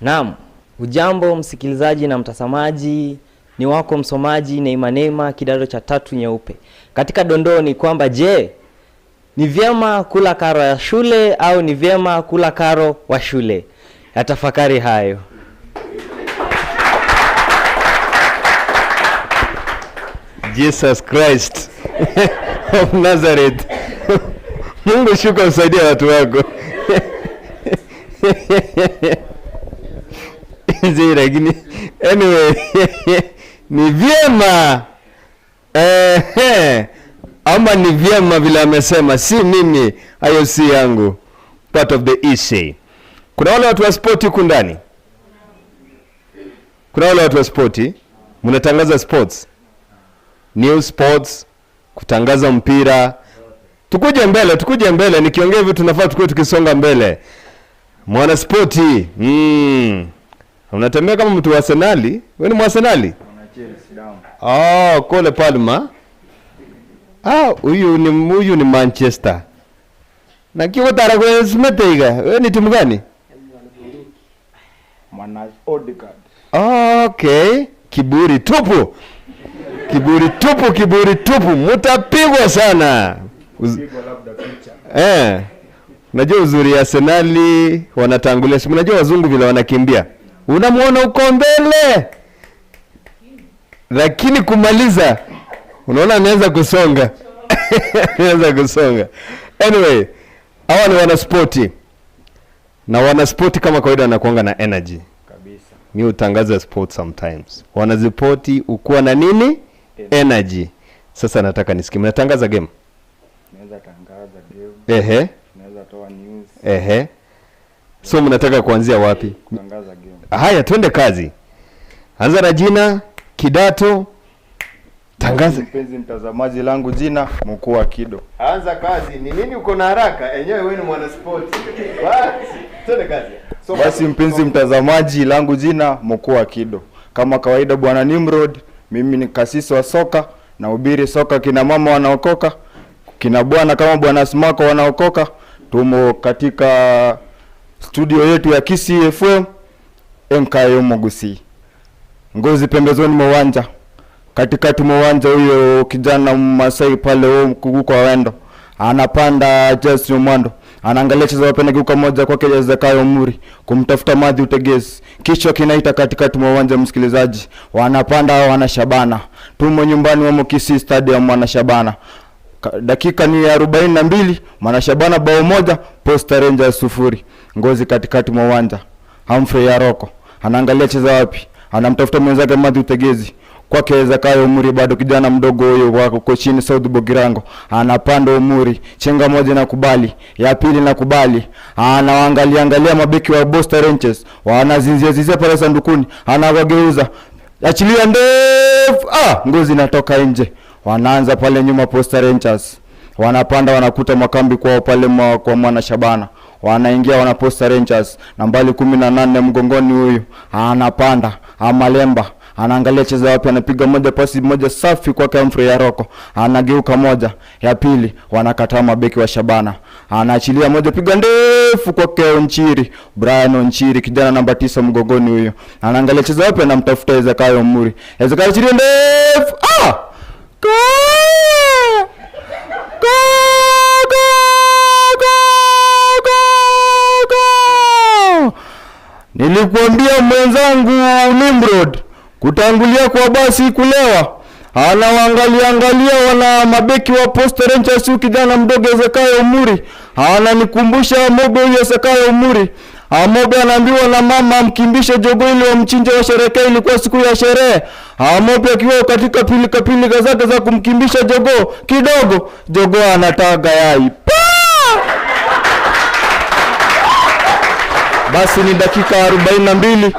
Naam, hujambo msikilizaji na mtazamaji, ni wako msomaji Neema Neema, kidato cha tatu nyeupe. Katika dondoo ni kwamba je, ni vyema kula karo ya shule au ni vyema kula karo wa shule? Yatafakari hayo. Jesus Christ of Nazareth. Mungu shuka usaidie watu wako. Lakini anyway, ni vyema ama ni vyema vile amesema, si mimi, hayo si yangu, part of the essay. Kuna wale watu wa sport huku ndani? Kuna wale watu wa sport? Mnatangaza sports, news sports, kutangaza mpira. Tukuje mbele, tukuje mbele. Nikiongea hivi tunafaa tukue tukisonga mbele. Mwana sporti. Unatembea kama mtu wa Arsenali. Wewe ni Arsenali? Oh, Kole Palma. Ah, huyu ni Manchester. Na kiko tara kwa Smith. Wewe ni timu gani? Mwana Odegaard. Okay, kiburi tupu. Kiburi tupu, kiburi tupu. Mutapigwa sana. Labda picha. Unajua uzuri ya Arsenali wanatangulia. Si unajua wazungu vile wanakimbia. Unamuona uko mbele. Lakini kumaliza unaona ameanza kusonga. Ameanza kusonga. Anyway, hawa ni wanaspoti. Na wanaspoti kama kawaida wanakuanga na energy. Kabisa. Mimi hutangaza sport sometimes. Wanazipoti ukuwa na nini? Energy. Sasa nataka nisikie. Mnatangaza game? Naweza tangaza game. Ehe. Naweza toa news. Ehe. So mnataka kuanzia wapi? Kutangaza game. Haya, twende kazi. Anza na jina, kidato, tangaza. Mpenzi mtazamaji, langu jina Mkuu wa Kido. Anza kazi. Ni nini uko na haraka? Enyewe wewe ni mwana sport. Basi, twende kazi. So, basi mpenzi mtazamaji, langu jina Mkuu wa Kido. Kama kawaida bwana Nimrod, mimi ni kasisi wa soka, nahubiri soka, kina mama wanaokoka, kina bwana kama bwana Smako wanaokoka. Tumo katika studio yetu ya Kisii FM MKO Mogusi. Ngozi pembezoni mwa uwanja. Katikati mwa uwanja huyo kijana Masai pale huo mkuguko wa wendo. Anapanda Jesse Mwando. Anaangalia cheza wapenda geuka moja kwake Zakayo Muri kumtafuta Madhi Utegezi. Kichwa kinaita katikati mwa uwanja msikilizaji. Wanapanda wana Shabana. Tumo nyumbani wa Kisii Stadium wana Shabana. Dakika ni 42, Mwanashabana bao 1, Posta Rangers 0. Ngozi katikati mwa uwanja. Humphrey Aroko anaangalia cheza wapi, anamtafuta mwenzake Matthew Tegezi. Kwake Zakayo Umuri, bado kijana mdogo huyo wako kochini South Bogirango. Anapanda Umuri, chenga moja na kubali, ya pili na kubali. Anaangalia angalia mabeki wa Posta Rangers, wanazinzia zinzia pale sandukuni, anawageuza. Achilia ndefu, ngozi inatoka nje. Wanaanza pale nyuma Posta Rangers. Wanapanda wanakuta makambi kwao pale kwa Mwana Shabana. Wanaingia wana Posta Rangers, nambari 18 mgongoni huyu. Anapanda, Amalemba. Anaangalia cheza wapi, anapiga moja pasi moja safi kwa Humphrey Aroko. Anageuka moja, ya pili wanakataa mabeki wa Shabana. Anaachilia moja piga ndefu kwa Onchiri, Brian Onchiri kijana namba 9 mgongoni huyo. Anaangalia cheza wapi, anamtafuta Zakayo Umuri. Zakayo achilia ndefu. Go! Go! Go! Go! Go! Go! Nilikuambia mwenzangu Nimrod, kutangulia kwa basi kulewa. Anawaangalia angalia wana mabeki wa Posta Rangers, huyu kijana mdogo Zakayo Umuri. Ananikumbusha Mobe huyo Zakayo Umuri. Amobe anaambiwa na mama amkimbishe jogoo ili wamchinje washerekee, ilikuwa siku ya sherehe. Amobe akiwa katika pilika pilika zake za kumkimbisha jogoo, kidogo jogoo anataga yai. Basi ni dakika 42.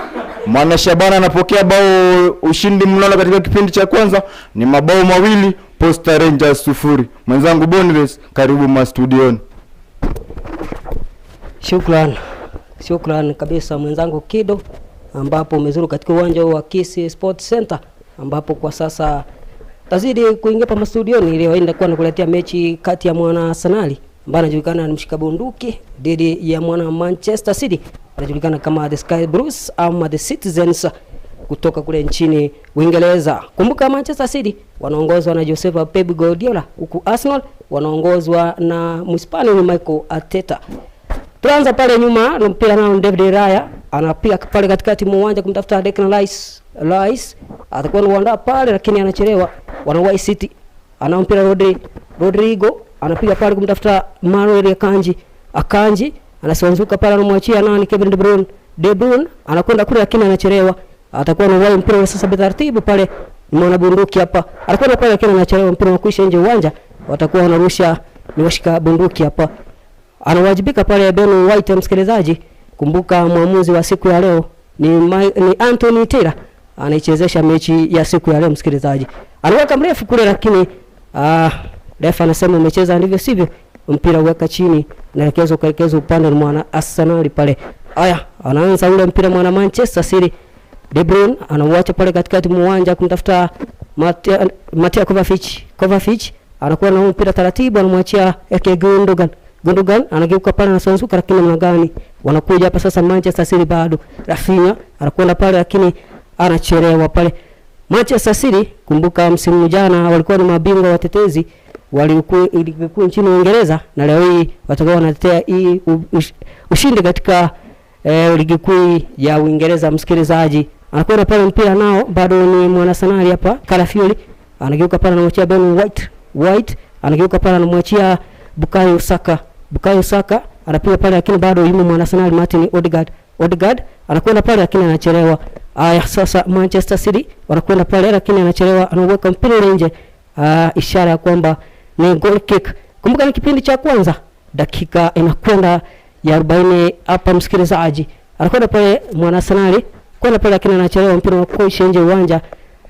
Mwana Shabana anapokea bao ushindi mnono katika kipindi cha kwanza, ni mabao 2, Posta Rangers 0. Mwenzangu Boniface, karibu ma studioni. Shukran. Shukran kabisa mwenzangu Kido, ambapo umezuru katika uwanja wa Kisii Sports Center, ambapo kwa sasa tazidi kuingia pa studioni ili waende kwa nakuletea mechi kati ya mwana Arsenal ambaye anajulikana ni mshika bunduki dhidi ya mwana Manchester City anajulikana kama the Sky Blues ama the Citizens kutoka kule nchini Uingereza. Kumbuka Manchester City wanaongozwa na Josep Pep Guardiola, huku Arsenal wanaongozwa na Mhispania Mikel Arteta. Tuanza pale nyuma na mpira nao David Raya anapiga pale katikati mwa uwanja kumtafuta Declan Rice. Rice atakuwa anaandaa pale lakini anachelewa. Wanawahi City. Ana mpira Rodrigo anapiga pale kumtafuta Manuel Akanji. Akanji anasonzuka pale anamwachia nani Kevin De Bruyne. De Bruyne anakwenda kule lakini anachelewa. Atakuwa anawahi mpira sasa taratibu pale mwana bunduki hapa. Anakwenda pale lakini anachelewa, mpira unakwisha nje uwanja. Watakuwa wanarusha ni washika bunduki hapa. Anawajibika pale Ben White msikilizaji. Kumbuka mwamuzi wa siku ya leo ni Anthony Taylor anaichezesha mechi ya siku ya leo msikilizaji. Anaweka mrefu kule lakini refa anasema umecheza ndivyo sivyo. Mpira uweka chini, naelekezwa kuelekezwa upande wa mwana Arsenal pale. Haya, anaanza ule mpira mwana Manchester City. De Bruyne anauacha pale katikati mwa kumtafuta Mateo Kovacic. Kovacic anakuwa na mpira taratibu anamwachia Eke Gundogan. Gundogan anageuka pale na Sonsuka lakini namna gani? Wanakuja hapa sasa Manchester City bado. Rafinha anakwenda pale lakini anachelewa pale. Manchester City kumbuka msimu jana walikuwa ni mabingwa watetezi walikuwa nchini Uingereza, na leo hii watakuwa wanatetea hii ushindi katika ligi kuu ya Uingereza msikilizaji. Anakwenda pale mpira nao bado ni mwana Arsenal hapa Calafiori anageuka pale anamwachia Ben White. White anageuka pale anamwachia Bukayo Saka. Bukayo Saka anapiga pale lakini bado yumo mwana Arsenal Martin Odegaard. Odegaard anakwenda pale lakini anachelewa. Aya, sasa Manchester City wanakwenda pale lakini anachelewa, anaweka mpira nje. Ishara ya kwamba ni goal kick. Kumbuka ni kipindi cha kwanza, dakika inakwenda ya 40 hapa msikilizaji. Anakwenda pale mwana Arsenal, kwenda pale lakini anachelewa, mpira unakuisha nje uwanja.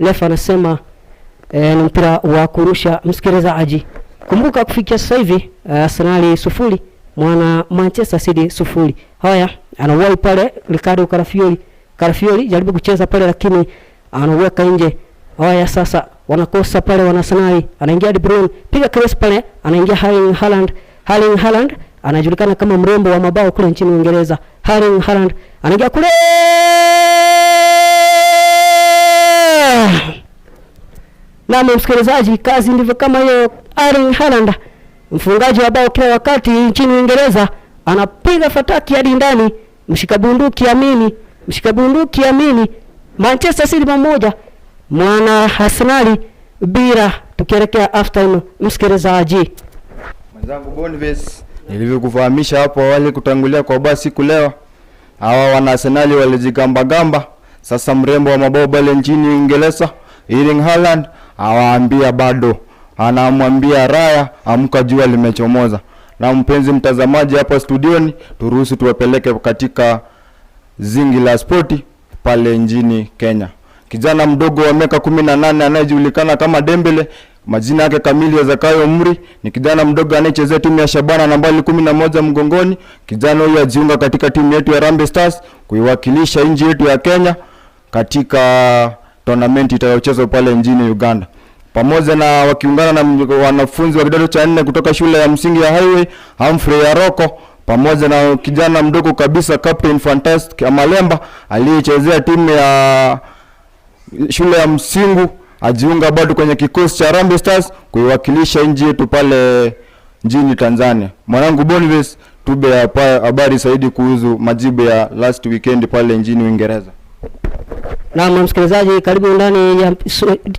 Refa anasema ni mpira wa kurusha msikilizaji. Kumbuka kufikia sasa hivi Arsenal 0 mwana Manchester City 0. Haya, anawahi pale Ricardo Calafiori. Calafiori jaribu kucheza pale lakini anaweka nje. Haya sasa wanakosa pale wana Arsenal. Anaingia De Bruyne, piga cross pale, anaingia Erling Haaland. Erling Haaland anajulikana kama mrembo wa mabao kule nchini Uingereza. Erling Haaland anaingia kule. Na msikilizaji, kazi ndivyo kama hiyo. Erling Haaland mfungaji wa bao kila wakati nchini Uingereza anapiga fataki hadi ndani. Mshika bunduki amini, mshika bunduki amini. Manchester City 1 mwana Arsenal bila. tukielekea half time. Msikilizaji Mwenzangu Boniface, nilivyokufahamisha hapo awali kutangulia kwa basi kulewa, hawa wana Arsenali walijigamba-gamba. Sasa mrembo wa mabao pale nchini Uingereza Erling Haaland awaambia bado, anamwambia Raya, amka, jua limechomoza. Na mpenzi mtazamaji hapa studioni, turuhusu tuwapeleke katika zingi la spoti pale nchini Kenya. Kijana mdogo wa miaka 18 anayejulikana kama Dembele, majina yake kamili ya Zakayo Mri, ni kijana mdogo anayechezea timu ya Shabana nambari 11 mgongoni. Kijana huyu ajiunga katika timu yetu ya Harambee Stars kuiwakilisha nchi yetu ya Kenya katika tournament itakayochezwa pale nchini Uganda, pamoja na wakiungana na wanafunzi wa kidato cha 4 kutoka shule ya msingi ya Highway Humphrey Aroko, pamoja na kijana mdogo kabisa Captain Fantastic Amalemba aliyechezea timu ya shule ya msingi, ajiunga bado kwenye kikosi cha Harambee Stars kuiwakilisha nchi yetu pale nchini Tanzania. Mwanangu Boniface, tube habari zaidi kuhusu majibu ya last weekend pale nchini Uingereza. Naam, msikilizaji, karibu ndani ya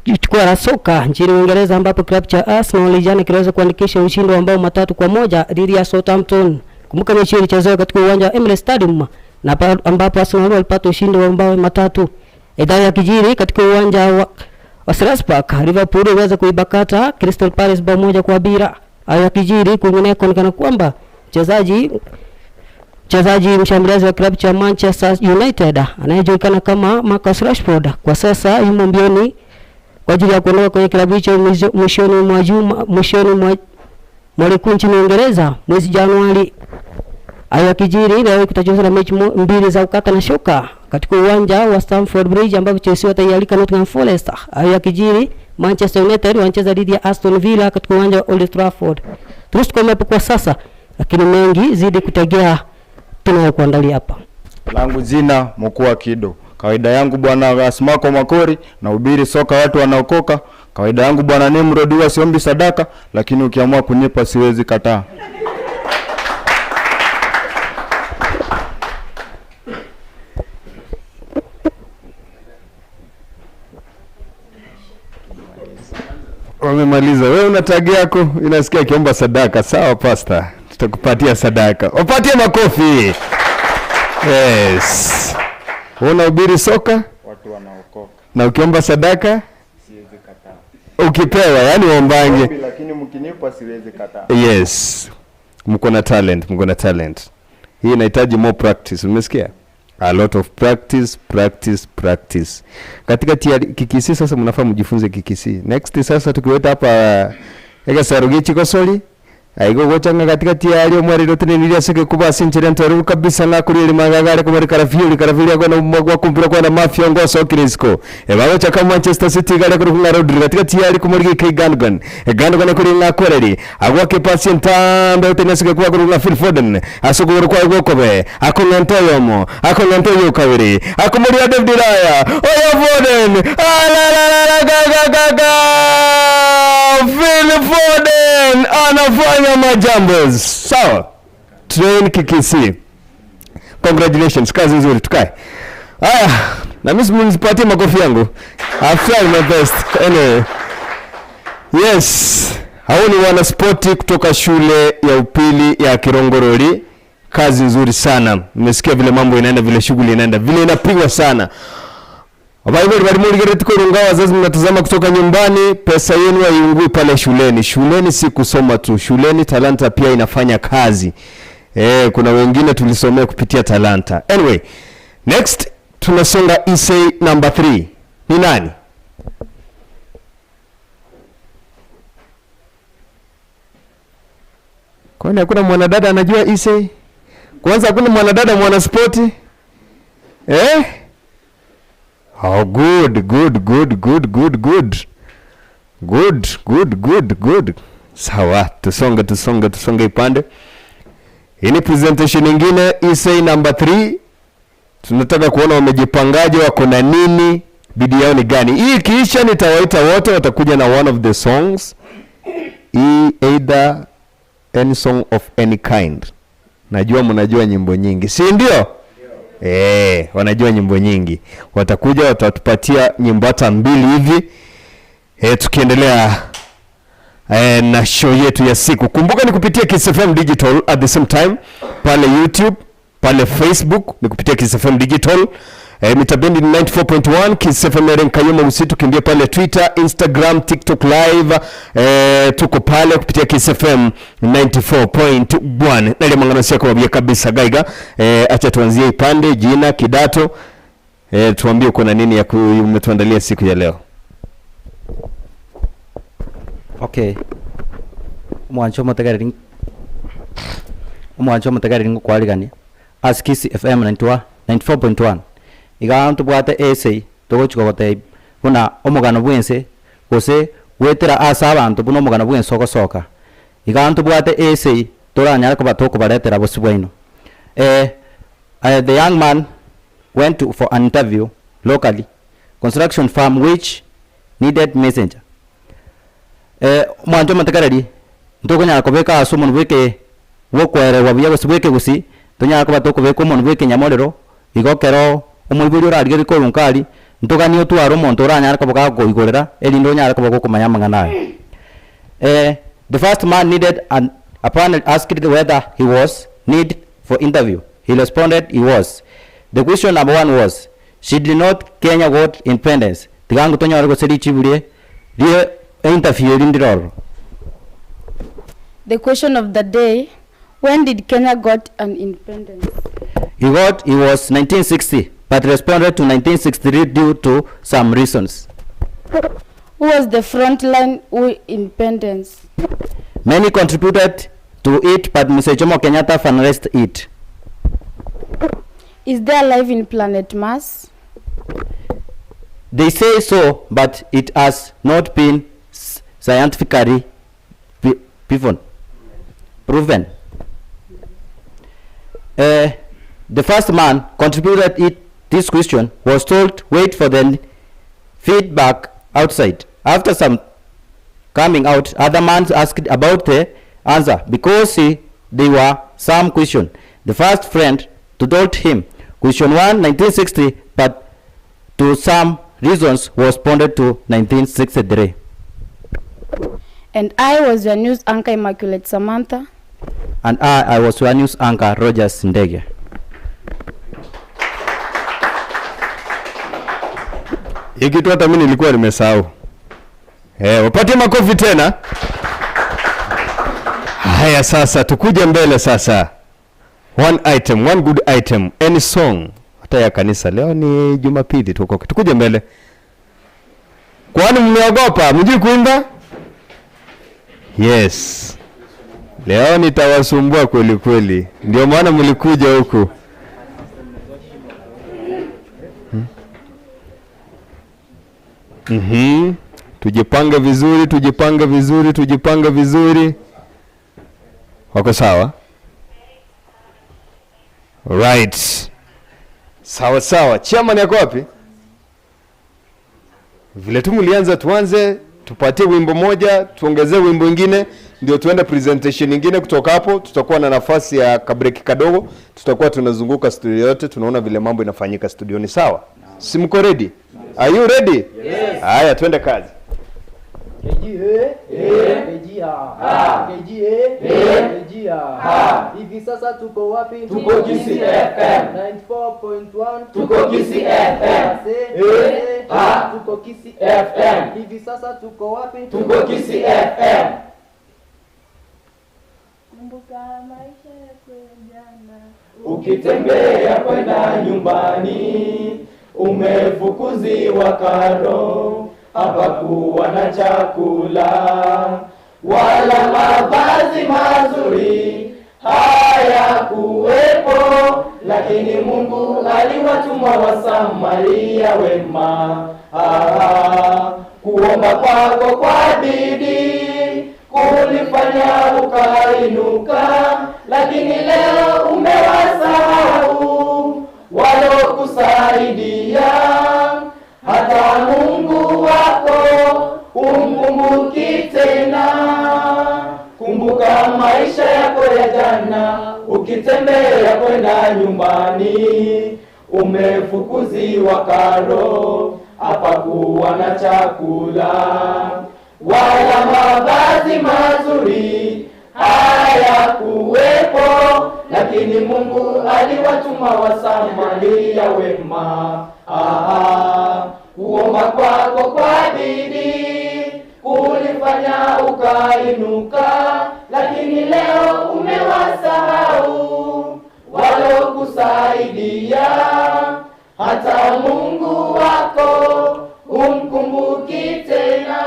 jukwaa la soka nchini Uingereza ambapo klabu cha Arsenal jana kiliweza kuandikisha ushindi wa mabao 3-1 dhidi ya Southampton. Kumbuka mechi ilichezwa katika uwanja wa Emirates Stadium na ambapo Arsenal walipata ushindi wa mabao 3. Idara ya kijiri katika uwanja wa Selhurst Park, Liverpool iliweza kuibakata Crystal Palace bao 1-0. Hayo ya kijiri kwingineko ni kwamba mchezaji mshambuliaji wa klabu cha Manchester United anayejulikana kama Marcus Rashford kwa sasa yumo mbioni kwa ajili ya kuondoka kwenye klabu hicho mwishoni mwa juma, mwishoni mwa ligi nchini Uingereza mwezi Januari. Hayo yakijiri, leo kutachezwa na mechi 2 za ukata na shoka katika uwanja wa Stamford Bridge ambapo Chelsea wataialika Nottingham Forest. Hayo yakijiri, Manchester United wanacheza dhidi ya Aston Villa katika uwanja wa Old Trafford. Tusikomee hapo kwa sasa, lakini mengi zidi kutegea tunayokuandalia hapa. Langu jina Mkuu Kido. Kawaida yangu bwana Asmako Makori, na ubiri soka watu wanaokoka. Kawaida yangu bwana Nimrod, huwa siombi sadaka, lakini ukiamua kunipa siwezi kataa. Wamemaliza. Wewe una tag yako inasikia akiomba sadaka. Sawa pastor, tutakupatia sadaka. Wapatie makofi. Yes. Wewe unahubiri soka, watu wanaokoka. Na ukiomba sadaka siwezi kataa. Ukipewa, yani uombange. Lakini mkinipa siwezi kataa. Yes. Mko na talent, mko na talent. Hii inahitaji more practice, umesikia? A lot of practice, practice, practice. Katika Kikisi sasa mnafaa mjifunze Kikisi. Next sasa tukiweta hapa ega sarugichi kosoli aigo gochanga katika tiari omwariro teneniria seke kuba sinchere ntoru kabisa na kuri limangagare kumari karafili karafili kwa na mwa kumpira kwa na mafia ngoso kirisco ebago chaka Manchester City gare kuri kunga Rodri katika tiari kumari ke Gundogan Gundogan kuri nga Koreri agwa ke pasi ntambe tenesi kuba kuri nga Phil Foden asuguru kwa gokobe akongento yomo akongento yokawiri akumuri David Raya oya Foden ala la la la ga ga ga ga Phil Foden anafanya majambo. Sawa, train Kikisi, congratulations, kazi nzuri. Tukae haya na mimi mnipatie makofi yangu. I've tried my best anyway. Yes, hao ni wana spoti kutoka shule ya upili ya Kirongorori. Kazi nzuri sana, nimesikia vile mambo inaenda, vile shughuli inaenda, vile inapigwa sana. Wazazi mnatazama kutoka nyumbani, pesa yenu haiungui pale shuleni. Shuleni si kusoma tu, shuleni talanta pia inafanya kazi. Kuna wengine tulisomea kupitia talanta. Anyway, next tunasonga essay number 3. Ni nani? Kwani hakuna mwanadada anajua essay? Kwanza hakuna mwanadada mwanaspoti? Eh? Oh, good, good, good, good, good, good. Good, good, good, good. Sawa, tusonge, tusonge, tusonge ipande. Hii ni presentation nyingine, essay number 3. Tunataka kuona wamejipangaje, wako na nini, bidii yao ni gani. Hii ikiisha nitawaita wote, watakuja na one of the songs. Hii either any song of any kind. Najua mnajua nyimbo nyingi, si ndio? Wanajua nyimbo nyingi. Watakuja watatupatia nyimbo hata 2 hivi. Tukiendelea na show yetu ya siku. Kumbuka ni kupitia Kiss FM Digital at the same time, pale YouTube, pale Facebook ni kupitia Kiss FM Digital. Mitabendi ni 94.1 Kiss FM Eren Kayoma Msitu, kimbia pale Twitter, Instagram, TikTok live, tuko pale kupitia Kiss FM 94.1. Nale mangano siako mabia kabisa gaiga. Acha tuanzie ipande jina kidato. Tuambie uko na nini ya umetuandalia siku ya leo. Okay. Mwancho mutegari ngukwaligania. As Kiss FM 94.1. Iga ntubwate essay tugochika gote buna omogano bwense gose gwetera ase abanto buna omogano bwense ogosoka. Iga ntubwate essay toranyara koba tokobaretera bosi bwaino. The young man went for an interview locally, construction firm which needed messenger. Mwancho mutegareri ntokonyara kobeka ase omonto bweke bwokoerewa buya gose bweke gusi tonyara koba tokobeka omonto bweke nyamorero igo kero omoibori orarigeri korunkari ntogani otwara omonto oranyara koboka koigorera erinde onyara koboka okomanya amang'ana ayo. The first man needed an a panel asked whether he was need for interview. He responded he was. The question number one was, she did not Kenya got independence. Tigangu tonyara gose richiburie rie interview rindiroro. The question of the day, when did Kenya got an independence? He got, it was 1960, but responded to 1963 due to some reasons. Who was the frontline with independence? Many contributed to it, but Mr. Jomo Kenyatta finalized it. Is there life in planet Mars? They say so, but it has not been scientifically proven. The first man contributed it, this question was told wait for the feedback outside. After some coming out, other man asked about the answer because there were some question. The first friend to told him question 1 1960, but to some reasons was responded to 1963. And I was your news anchor, Immaculate Samantha. And I was your news anchor, Rogers Ndege. Hii kitu hata mimi nilikuwa nimesahau. Wapatie makofi tena. Haya sasa tukuje mbele sasa. One item, one good item, any song. Hata ya kanisa leo ni Jumapili tuko. Tukuje mbele. Kwani mmeogopa? Mjui kuimba? Yes. Leo nitawasumbua kweli kweli. Ndio maana mlikuja huku. Tujipange vizuri, tujipange vizuri, tujipange vizuri. Wako sawa? Right. Sawa sawa. Chairman yako wapi? Vile tu mlianza tuanze, tupatie wimbo moja, tuongezee wimbo mwingine, ndio tuende presentation nyingine. Kutoka hapo tutakuwa na nafasi ya kabreki kadogo, tutakuwa tunazunguka studio yote, tunaona vile mambo inafanyika studioni. Sawa? Si mko ready? Are you ready? Yes. Haya twende kazi. KGA, hivi sasa tuko wapi? Tuko Kisii FM 94.1. Tuko Kisii FM. Tuko Kisii FM. Hivi sasa tuko wapi? Tuko Kisii FM. Kumbuka maisha yako ya jana, ukitembea kwenda nyumbani, umefukuziwa karo, hapakuwa na chakula wala mavazi mazuri hayakuwepo, lakini Mungu aliwatuma Wasamaria wema. Kuomba kwako kwa bidii kulifanya ukainuka, lakini leo umewasahau walokusaidia. Hata Mungu wako umkumbuki tena. Kumbuka maisha yako ya jana, ukitembea kwenda nyumbani, umefukuziwa karo, hapakuwa na chakula wala mavazi mazuri hayakuwepo, lakini Mungu aliwatuma Wasamaria wema. Aha, kuomba kwako kwa bidii kulifanya ukainuka, lakini leo umewasahau walokusaidia. Hata Mungu wako humkumbuki tena.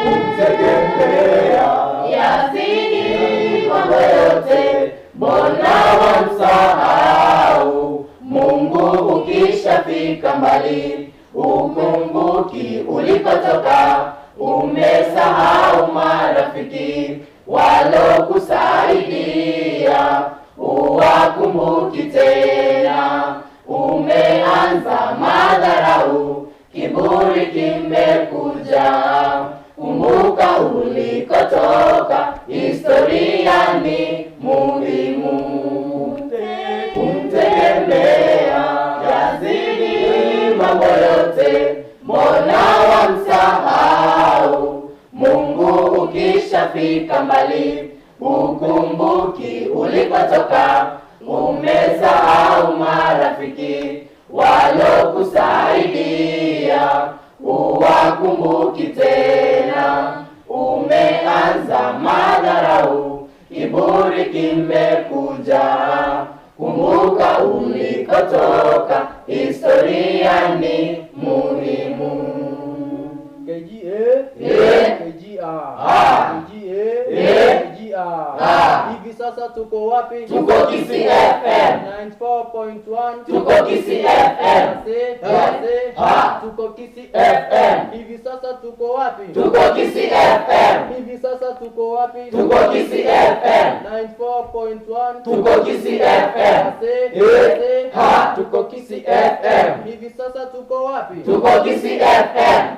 Kumtegemea yazidi mambo yote, mbona wamsahau Mungu? Ukishafika mbali ukumbuki ulikotoka, umesahau marafiki walokusaidia, uwakumbuki tena. Umeanza madharau, kiburi kimekuja, kumbuka ulikotoka, historia ni muhimu. Kumtegemea yazidi mambo yote, mbona wamsahau Mungu? Ukishafika mbali ukumbuki ulikotoka, umesahau marafiki walokusaidia, uwakumbuki tena. Umeanza madharau, kiburi kimekuja, kumbuka ulikotoka, historia ni muhimu. KGA KGA KGA KGA. Hivi sasa tuko wapi? Tuko Kisii FM 94.1. Tuko Kisii FM. Tuko Kisii FM. Hivi sasa tuko wapi? Tuko Kisii FM. Hivi sasa tuko wapi? Tuko Kisii FM 94.1. Tuko Kisii FM. Tuko Kisii FM. Hivi sasa tuko wapi? Tuko Kisii FM.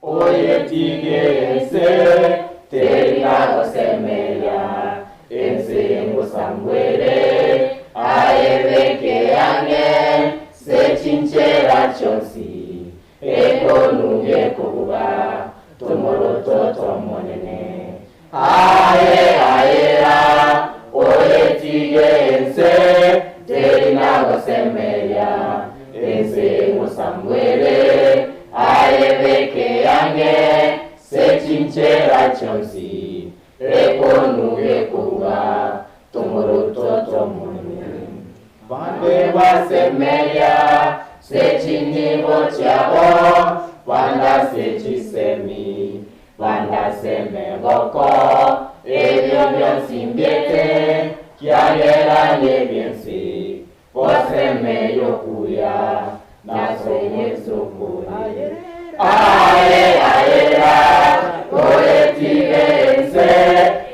Oye tigese terina gosemeya ensengo sangwere ayebeke yange sechinchera chonsi ekonuge kuba tomoroto tomonene aye ayera oye tigese terina gosemeya ensengo sangwere ayebeke yange sechinchera chonsi ekonuge kuba tomoroto tomonene bande basemeya sechinibo chabo banda sechisemi banda semegoko ebyo byonsimbyete kyageranye byensi bosemeyokuya nasomwesokuri aye ayera oyetigeense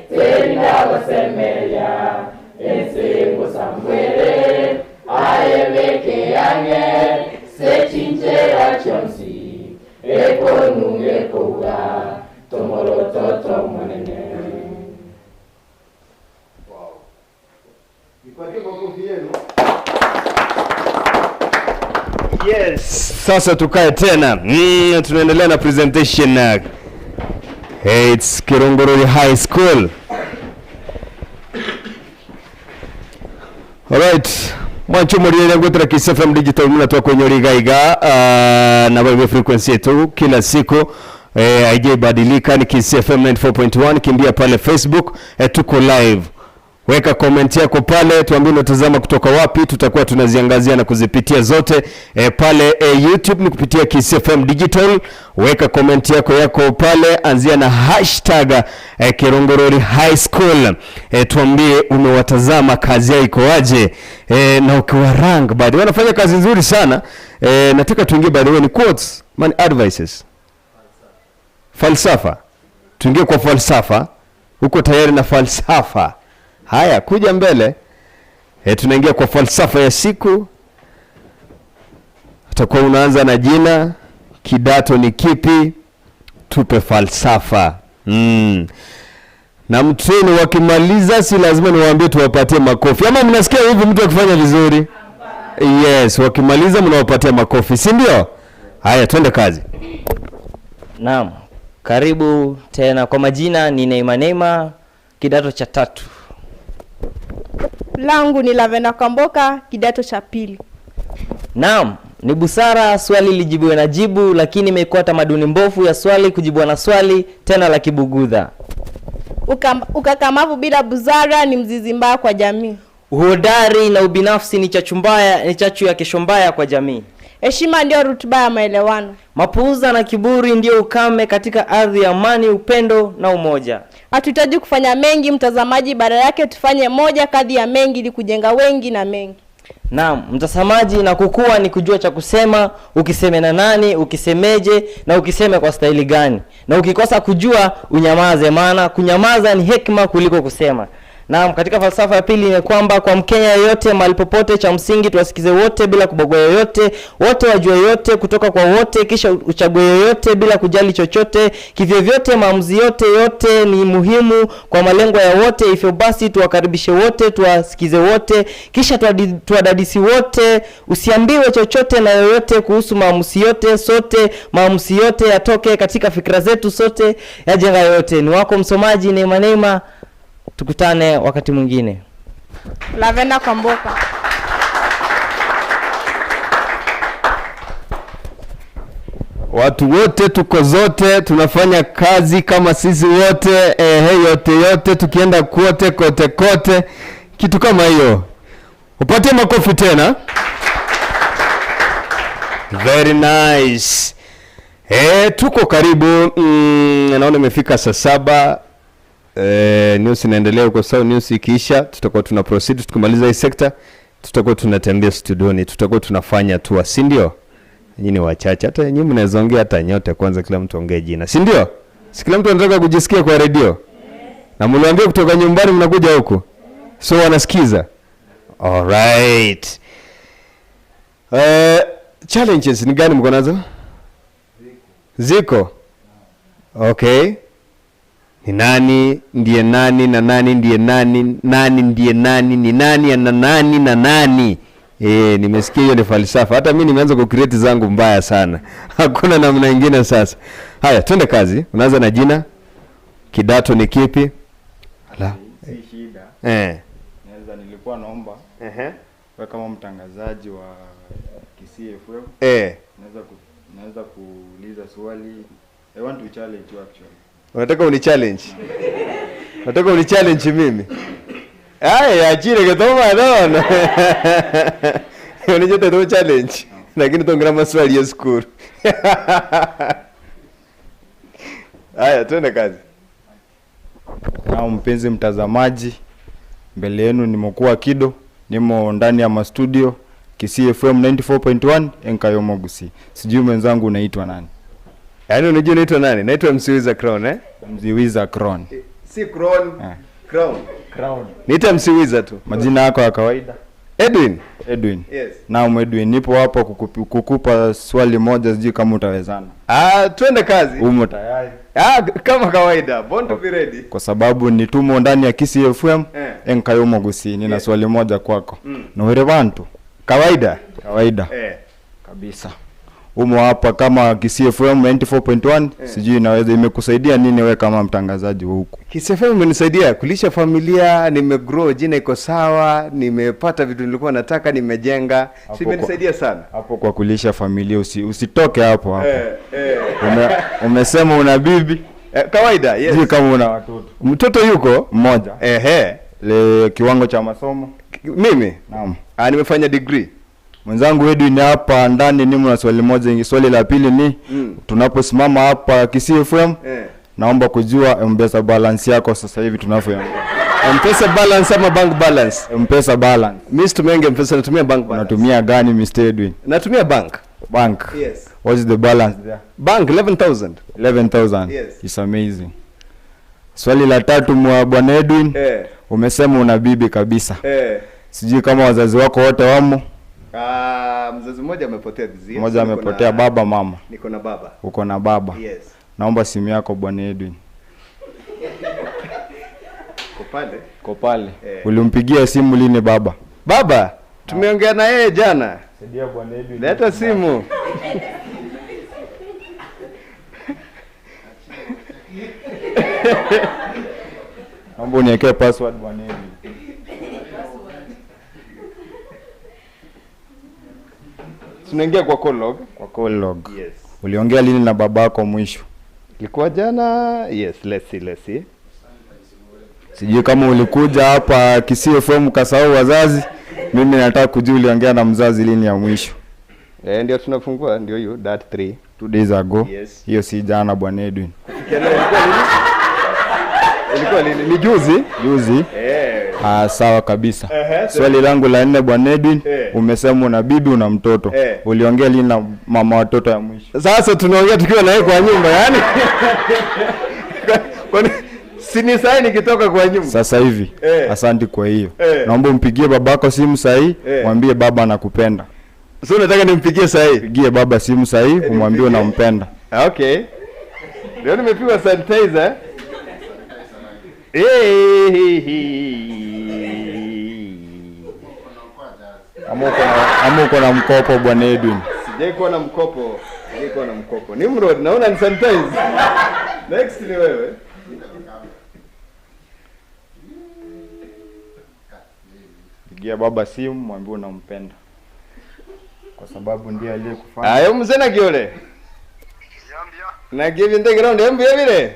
terinagosemeya ensengo sambwere ayebeke yange sechinchera chonsi ekonunge kouga tomoroto tomonene. Wow. Nipatie makofi yenu. Yes, sasa tukae tena. Tunaendelea na presentation. Hey, it's Kerongorori High School. Alright. Mwancho moriere ngwetera Kiss FM Digital muna twa kwenye rigaiga na wewe frequency yetu kila siku haijabadilika ni Kiss FM 94.1. Kimbia pale Facebook, tuko live. Weka comment yako pale, tuambie unatazama kutoka wapi, tutakuwa tunaziangazia na kuzipitia zote pale YouTube ni kupitia Kisii FM Digital. Weka comment yako pale, anzia na hashtag Kerongorori High School. Tuambie umewatazama, kazi yao iko aje, na ukiwa rank bado wanafanya kazi nzuri sana. Nataka tuingie by the way ni quotes, man advices. Falsafa. Tuingie kwa falsafa. Uko tayari na falsafa? Haya, kuja mbele. Tunaingia kwa falsafa ya siku. Utakuwa unaanza na jina, kidato ni kipi, tupe falsafa. Na mtuni wakimaliza si lazima niwaambie tuwapatie makofi. Ama mnasikia hivi mtu akifanya vizuri? Yes, wakimaliza mnawapatia makofi, si ndio? Haya, twende kazi. Naam, karibu tena. Kwa majina ni Neema Neema, kidato cha 3. Langu ni Lavenda Kamboka, kidato cha 2. Naam, ni busara swali lijibiwe na jibu, lakini imekuwa tamaduni mbovu ya swali kujibiwa na swali tena la kibugudha. Ukakamavu bila busara ni mzizi mbaya kwa jamii. Uhodari na ubinafsi ni chachu mbaya, ni chachu ya kesho mbaya kwa jamii. Heshima ndio rutuba ya maelewano. Mapuuza na kiburi ndio ukame katika ardhi ya amani, upendo na umoja. Hatuhitaji kufanya mengi mtazamaji, badala yake tufanye moja kadhi ya mengi ili kujenga wengi na mengi. Naam, mtazamaji, na kukua ni kujua cha kusema, ukiseme na nani, ukisemeje na ukiseme kwa staili gani. Na ukikosa kujua unyamaze, maana kunyamaza ni hekima kuliko kusema. Naam, katika falsafa ya pili ni kwamba kwa Mkenya yeyote mahali popote, cha msingi tuwasikize wote bila kubagua yoyote, wote wajue yote kutoka kwa wote, kisha uchague yoyote bila kujali chochote, kivyovyote maamuzi yote yote ni muhimu kwa malengo ya wote. Hivyo basi tuwakaribishe wote, tuwasikize wote, kisha tuwadadisi wote, usiambiwe chochote na yoyote kuhusu maamuzi yote, sote maamuzi yote yatoke katika fikra zetu sote, yajenga yote. Ni wako msomaji Neema Neema. Tukutane wakati mwingine. Lavenda Kamboka. Watu wote tuko zote, tunafanya kazi kama sisi wote, yote yote, tukienda kote kote kote, kitu kama hiyo. Upate makofi tena. Very nice. Tuko karibu, naona imefika saa 7. News inaendelea huko sawa. News ikiisha tutakuwa tuna proceed, tukimaliza hii sector tutakuwa tunatembea studioni, tutakuwa tunafanya tour, si ndio? Nyinyi ni wachache, hata nyinyi mnaweza ongea, hata nyote kwanza kila mtu ongee jina, si ndio? Si kila mtu anataka kujisikia kwa radio? Yes. Na mliwaambia kutoka nyumbani mnakuja huku. So wanasikiza. All right. Challenges ni gani mko nazo? Ziko. Okay. Ni nani ndiye nani na nani ndiye nani, nani ndiye nani, ni nani na nani na nani. Nimesikia hiyo ni falsafa. Hata mimi nimeanza kucreate zangu mbaya sana. Hakuna namna nyingine sasa. Haya, twende kazi. Unaanza na jina. Kidato ni kipi? Ala. Si shida. Naweza nilikuwa naomba. Wewe kama mtangazaji wa Kisii FM. Naweza kuuliza swali. I want to challenge you actually. Unataka uni challenge? Unataka uni challenge mimi? Ay, achire que toma don. Unajua tu challenge. Lakini tuongea maswali ya school. Haya, twende kazi. Na mpenzi mtazamaji, mbele yenu nimekuwa Kido, nimo ndani ya studio Kisii FM 94.1 Enkayomo Gusii. Sijui mwenzangu unaitwa nani? Yaani unajua naitwa nani? Naitwa Msiwiza Crown, eh? Msiwiza Crown. Si Crown. Crown. Crown. Niita Msiwiza tu. Majina yako ya kawaida? Edwin. Edwin. Yes. Naam Edwin, nipo hapa kukupa swali moja, sijui kama utawezana. Twende kazi. Umo tayari? Kama kawaida, born to be ready. Kwa sababu ni tumo ndani ya Kisii FM Enkayomo Gusii. Nina swali moja kwako. Na bantu. Kawaida. Kawaida. Kabisa. Umo hapa kama Kisii FM 94.1, sijui inaweza imekusaidia nini wewe kama mtangazaji huku? Kisii FM imenisaidia kulisha familia, nimegrow, jina iko sawa, nimepata vitu nilikuwa nataka, nimejenga. Si imenisaidia sana. Hapo kwa kulisha familia usitoke hapo hapo. Umesema una bibi? Kawaida, yes. Sijui kama una watoto. Mtoto yuko mmoja. Le kiwango cha masomo? Mimi? Naam. Ah, nimefanya degree. Mwenzangu Edwin hapa ndani ni mna swali moja, swali la pili ni tunaposimama hapa Kisii FM naomba kujua M-Pesa balance yako sasa hivi tunavyoongea. M-Pesa balance ama bank balance? M-Pesa balance. Mimi situmiangi M-Pesa, natumia bank balance. Unatumia gani Mr. Edwin? Natumia bank. Bank. Yes. What is the balance there? Bank 11,000. 11,000. Yes. It's amazing. Swali la tatu mwa Bwana Edwin. Umesema una bibi kabisa. Sijui kama wazazi wako wote wamo. Mzazi mmoja amepotea this year. Mmoja amepotea, baba mama? Niko na baba. Uko na baba? Yes. Naomba simu yako Bwana Edwin. Kopale. Kopale. Ulimpigia simu lini baba? Baba, tumeongea na yeye jana. Saidia Bwana Edwin. Leta simu. Naomba uniwekee password Bwana Edwin. Tunaingia kwa call log. Kwa call log. Yes. Uliongea lini na babako mwisho? Ilikuwa jana. Yes, let's see, let's see. Sijui kama ulikuja hapa Kisii FM ukasahau wazazi. Mimi nataka kujua uliongea na mzazi lini ya mwisho. Ndio tunafungua, ndio hiyo that 3 2 days ago. Yes. Hiyo si jana Bwana Edwin. Ilikuwa lini? Ni juzi? Juzi. Sawa kabisa. Swali langu la 4 Bwana Edwin, umesema una bibi una mtoto. Uliongea lini na mama watoto ya mwisho? Sasa tunaongea tukiwa na yeye kwa nyumba, yani. Kwani si ni sahi nikitoka kwa nyumba? Sasa hivi. Asante kwa hiyo. Naomba umpigie babako simu sahi, mwambie baba anakupenda. So unataka nimpigie sahi? Pigie baba simu sahi, umwambie unampenda. Okay. Leo nimepigwa sanitizer. Ama uko na mkopo Bwana Edwin? Sijai kuwa na mkopo. Sijai kuwa na mkopo. Nimrod, naona ni sanitize. Next ni wewe. Pigia baba simu mwambie unampenda. Kwa sababu ndiye aliyekufanya. Ayo mzee na kiole. Na give in the ground mbuya vile.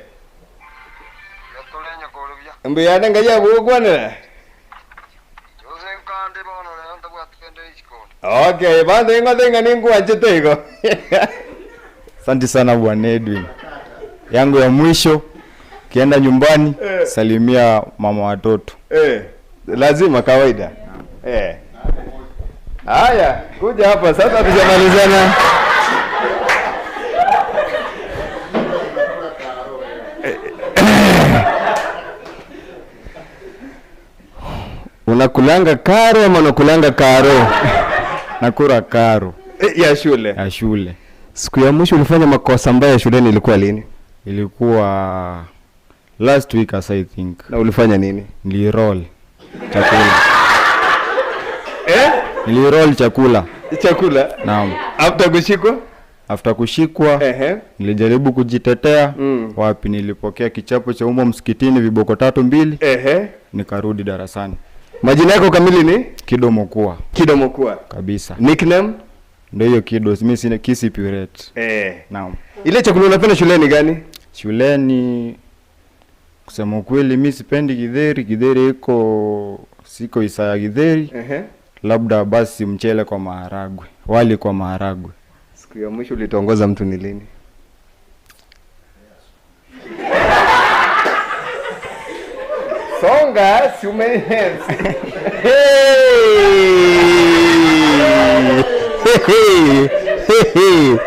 Mbuya nanga ya bugwanira. Okay, bande ngotenga ningu anchete iko. Asante sana Bwana Edwin. Yangu ya mwisho, kienda nyumbani, salimia mama watoto. Lazima kawaida. Haya, kuja hapa sasa tujamalizana. Unakulanga karo ama unakulanga karo? Nakula karo. Ya shule. Ya shule. Siku ya mwisho ulifanya makosa mbaya shuleni ilikuwa lini? Ilikuwa last week as I think. Na ulifanya nini? Niliroll chakula. Niliroll chakula. Chakula? Naam. After kushikwa? After kushikwa, nilijaribu kujitetea. Wapi, nilipokea kichapo cha umbo msikitini viboko 3-2. Nikarudi darasani. Majina yako kamili ni? Kido Mokua. Kido Mokua. Kabisa. Nickname? Ndio hiyo Kido, mimi sina Kisii Purate. Naam. Ile chakula unapenda shuleni gani? Shuleni kusema ukweli mimi sipendi githeri, githeri iko siko Isaya githeri. Labda basi mchele kwa maharagwe, wali kwa maharagwe. Siku ya mwisho ulitongoza mtu ni lini? Songa, si ume Hey.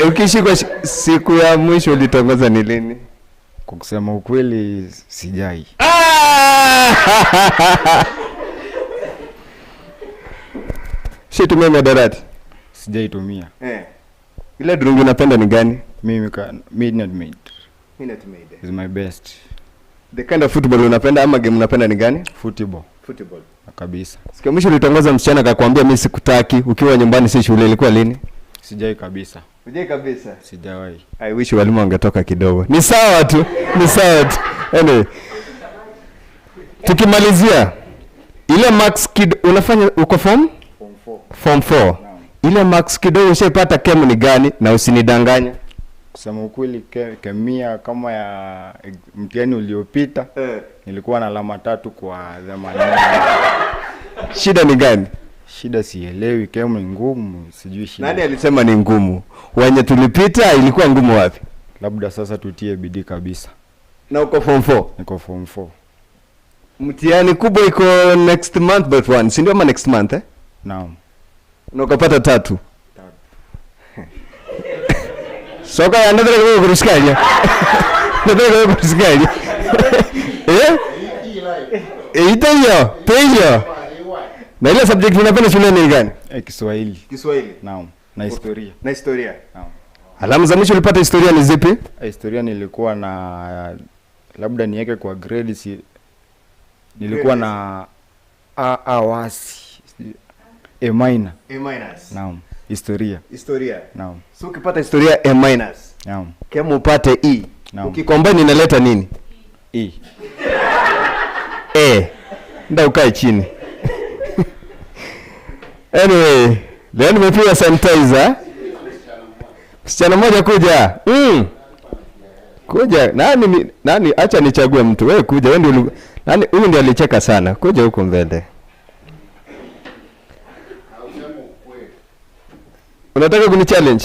Ukishikwa siku ya mwisho ulitongoza ni lini? Kwa kusema ukweli sijai. Situmia mihadarati? Sijaitumia. Ile drink unapenda ni gani? Mimi Midnight Maid. Midnight Maid is my best. The kind of football unapenda ama game unapenda ni gani? Football. Football. Kabisa. Siku mwisho ulitongoza msichana akakwambia mimi sikutaki ukiwa nyumbani si shule ilikuwa lini? Sijai kabisa. Sijai kabisa? Sijawahi. I wish walimu wangetoka kidogo. Ni sawa tu. Ni sawa tu. Anyway. Tukimalizia ile max kid unafanya uko form? Form 4. Form 4. Ile max kidogo ushaipata kemu ni gani na usinidanganye? Kusema ukweli kemia kama ya mtihani uliopita nilikuwa na alama 3 kwa 80. Shida ni gani? Shida sielewi, kemu ni ngumu, sijui shida. Nani alisema ni ngumu? Wenye tulipita ilikuwa ngumu wapi? Labda sasa tutie bidii kabisa. Na uko form 4? Niko form 4. Mtihani kubwa iko next month but one, si ndio ama next month eh? Naam. Na ukapata 3. Soka ya ndani kwa kurushikaje? Ndani kwa kurushikaje? Eh? Itayo, peyo. Na ile subject unapenda shuleni ni gani? Kiswahili. Kiswahili. Naam. Na historia. Na historia. Naam. Alama za mwisho ulipata historia ni zipi? Historia nilikuwa na labda niweke kwa grade si nilikuwa na A wasi A minor. A minus. Naam. Historia. Historia. Naam. So ukipata historia A minus. Naam. Kama upate E. Naam. Ukikombine inaleta nini? E. E. Ndio ukae chini. Anyway, leo nimepiga sanitizer. Msichana mmoja kuja. Kuja. Nani acha nichague mtu. Wewe kuja. Wewe ndio nani huyu ndiye alicheka sana. Kuja huko mbele. Unataka kuni challenge?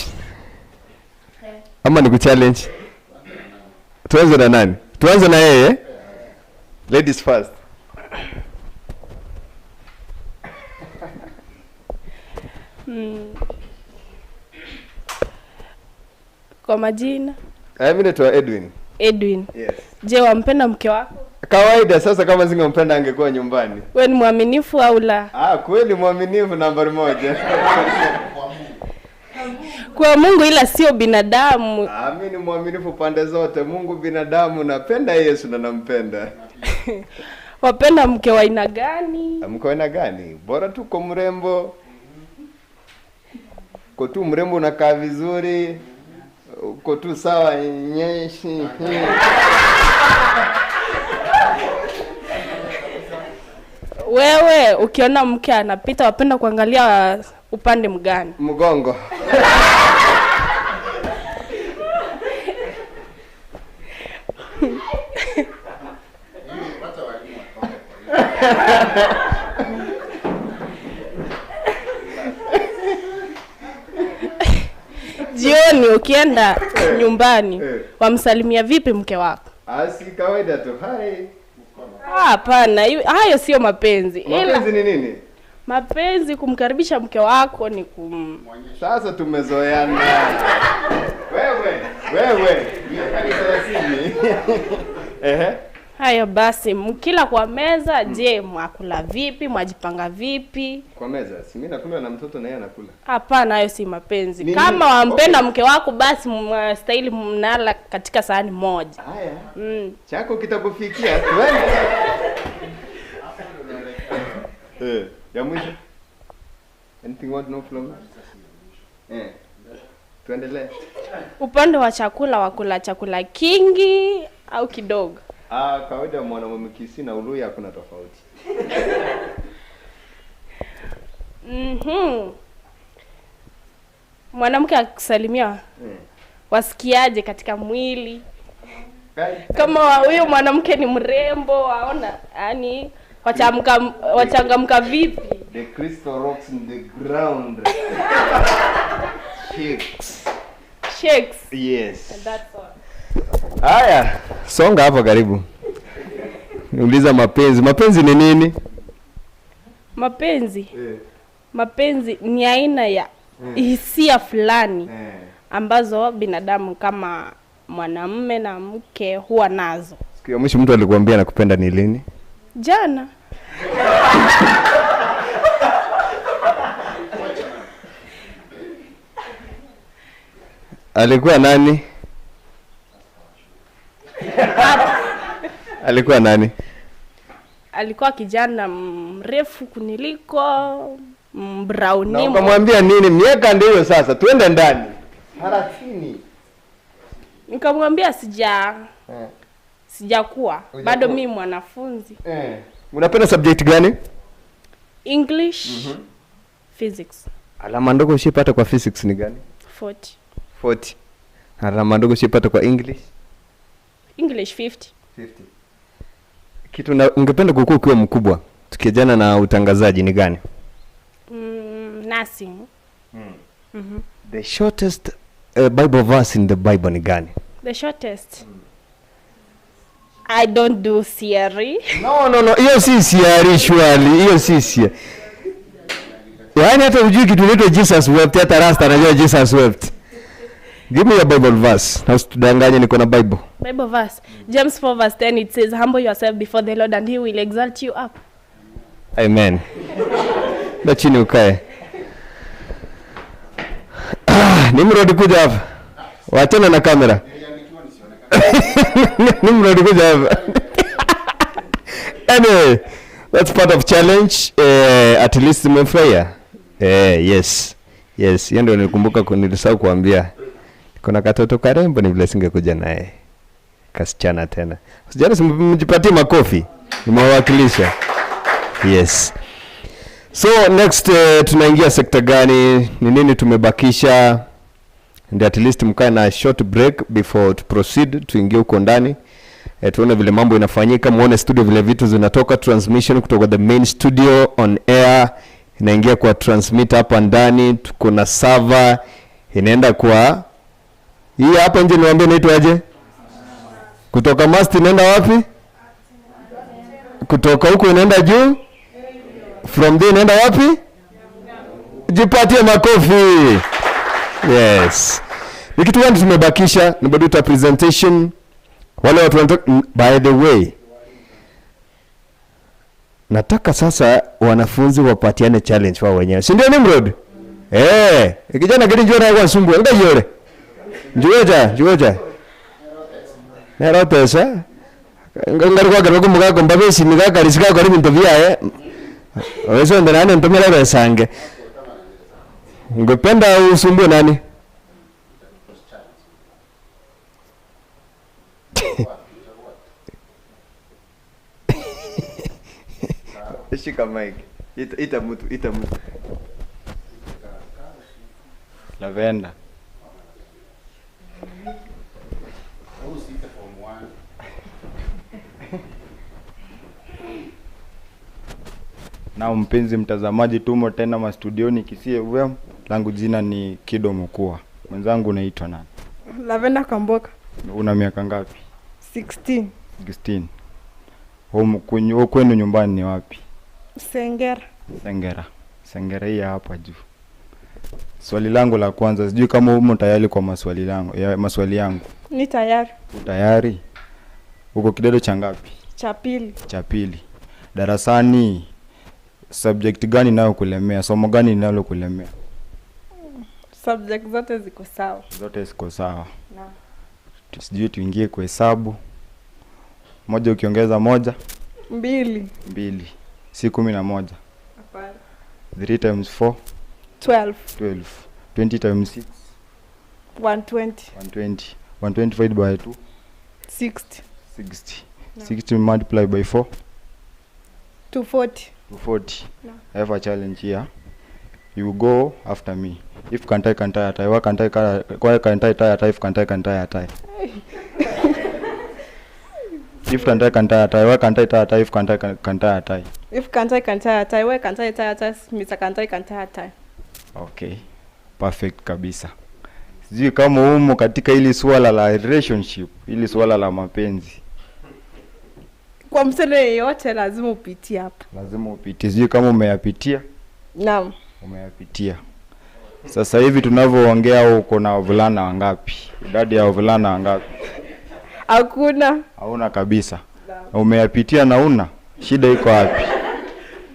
Ama ni kuchallenge? Tuanze na nani? Tuanze na yeye. Ladies first. Kwa majina? Mimi naitwa Edwin. Edwin. Yes. Je, wampenda mke wako? Kawaida sasa kama singempenda angekuwa nyumbani. Wewe ni mwaminifu au la? Ah, kweli mwaminifu nambari 1. Kwa Mungu ila sio binadamu. Ah, mimi ni mwaminifu pande zote, Mungu binadamu, napenda Yesu na nampenda. Wapenda mke wa aina gani? Mke wa aina gani? Bora tu kwa mrembo. Uko tu mrembo unakaa vizuri. Uko tu sawa nyeshi. Wewe ukiona mke anapita wapenda kuangalia upande mgani? Mgongo. Jioni ukienda nyumbani wamsalimia vipi mke wako? Asi kawaida tu. Hai. Hapana, hayo sio mapenzi. Mapenzi ni nini? Mapenzi kumkaribisha mke wako ni kum... Sasa tumezoeana. Wewe, miaka 30. Ehe. Hayo basi, mkila kwa meza, je, mwakula vipi, mwajipanga vipi? Kwa meza, si mimi nakula na mtoto na yeye anakula. Hapana, hayo si mapenzi. Nini? Kama wampenda mke wako basi mstahili mnala katika sahani moja. Haya. Chako kitakufikia, twende. Ya mwisho. Anything you want to know from me? Tuendelee. Upande wa chakula, wakula chakula kingi au kidogo? Ah, kawaida mwanamume Kisii na Uluya hakuna tofauti. Mwanamke akusalimia, wasikiaje katika mwili? Kama huyo mwanamke ni mrembo, waona, yani wachangamka vipi? The crystal rocks in the ground. Shakes. Shakes. Yes. And that's all. Haya, songa hapo karibu. Niuliza mapenzi. Mapenzi ni nini? Mapenzi. Mapenzi ni aina ya hisia fulani ambazo binadamu kama mwanamume na mke huwa nazo. Siku ya mwisho mtu alikuambia nakupenda ni lini? Jana. Alikuwa nani? Alikuwa nani? Alikuwa kijana mrefu kuniliko, brown. Na ukamwambia nini? Miaka ndio sasa, tuende ndani. 30. Nikamwambia sijakuwa. Bado mimi mwanafunzi. Unapenda subject gani? English. Physics. Alama ndogo ushipata kwa physics ni gani? 40. 40. Na namba ndogo ushaipata kwa English? English 50. 50. Kitu ungependa kukua ukiwa mkubwa tukiajana na utangazaji ni gani? Nursing. The shortest Bible verse in the Bible ni gani? The shortest. I don't do theory. No. Hiyo si theory surely. Hiyo si theory. Yaani hata hujui kitu inaitwa Jesus wept, hata Rasta anajua Jesus wept. Give me your Bible verse. Na usitudanganye niko na Bible. Bible verse. James 4 verse 10, it says, humble yourself before the Lord and he will exalt you up. Amen. Na chini ukae. Nimrod kuja hapa. Wachana na kamera. Nimrod kuja hapa. Anyway, that's part of challenge. At least nimefurahia. Yes. Yes, hiyo ndio nilikumbuka, nilisahau kuambia. Kuna katoto karembo ni vile singekuja naye. Kasichana tena. Sijana mjipatie makofi. Nimewakilisha. Yes. So next tunaingia sekta gani? Ni nini tumebakisha? And at least mkae na short break before to proceed, tuingie huko ndani. Tuone vile mambo inafanyika, muone studio vile vitu zinatoka, transmission kutoka the main studio on air inaingia kwa transmitter hapa ndani, tuko na server inaenda kwa hii hapa nje, niwaambie inaitwa aje? Kutoka mast inaenda wapi? Kutoka huko inaenda juu? From there inaenda wapi? Jipatie makofi. Yes. Ni kitu gani tumebakisha? Ni bado ta presentation. Wale watu wanataka, by the way, nataka sasa wanafunzi wapatiane challenge wao wenyewe. Si ndio Nimrod? Kijana kile njoo na kwa sumbua. Ndio yule. Njoja. Nero pesa. Ngari kwa gari kumbuka mbabesi migaka risika kwa bintu vya Wewe ndio nani ntumira besange. Ungependa usumbue nani? Shika mic. Ita mtu. Lavenda. Na mpenzi mtazamaji, tumo tena mastudioni Kisii FM. Langu jina ni Kido Mukua. Mwenzangu unaitwa nani? Lavenda Kamboka. Una miaka ngapi? 16. 16. Home kwenu nyumbani ni wapi? Sengera. Sengera hii hapa juu. Swali langu la kwanza, sijui kama umo tayari kwa maswali yangu. Ni tayari. Tayari? Uko kidato cha ngapi? Cha pili. Cha pili. Darasani subject gani inayokulemea? Somo gani linalokulemea? Subject zote ziko sawa. Zote ziko sawa. Naam. Sijui tuingie kwa hesabu. 1 ukiongeza 1 2. 2. Si 11. Hapana. 3 times 4 12. 12. 20 times 6 120. 120. 120 divided by 2 60. 60. No. 60 multiplied by 4 240. 240. No. I have a challenge here. You go after me. If kantai kantai atai, wa kantai kwa kantai tai atai, if kantai kantai atai. If kantai kantai atai, wa kantai tai atai, if kantai kantai atai. If kantai kantai atai, wa kantai tai atai, Mr. kantai kantai atai. Okay. Perfect kabisa. Sijui kama umo katika hili swala la relationship, hili swala la mapenzi. Kwa msele yeyote lazima upitie hapa. Lazima upitie. Sijui kama umeyapitia. Naam. Umeyapitia. Sasa hivi tunavyoongea uko na wavulana wangapi? Idadi ya wavulana wangapi? Hakuna. Hauna kabisa. Umeyapitia na una? Shida iko wapi?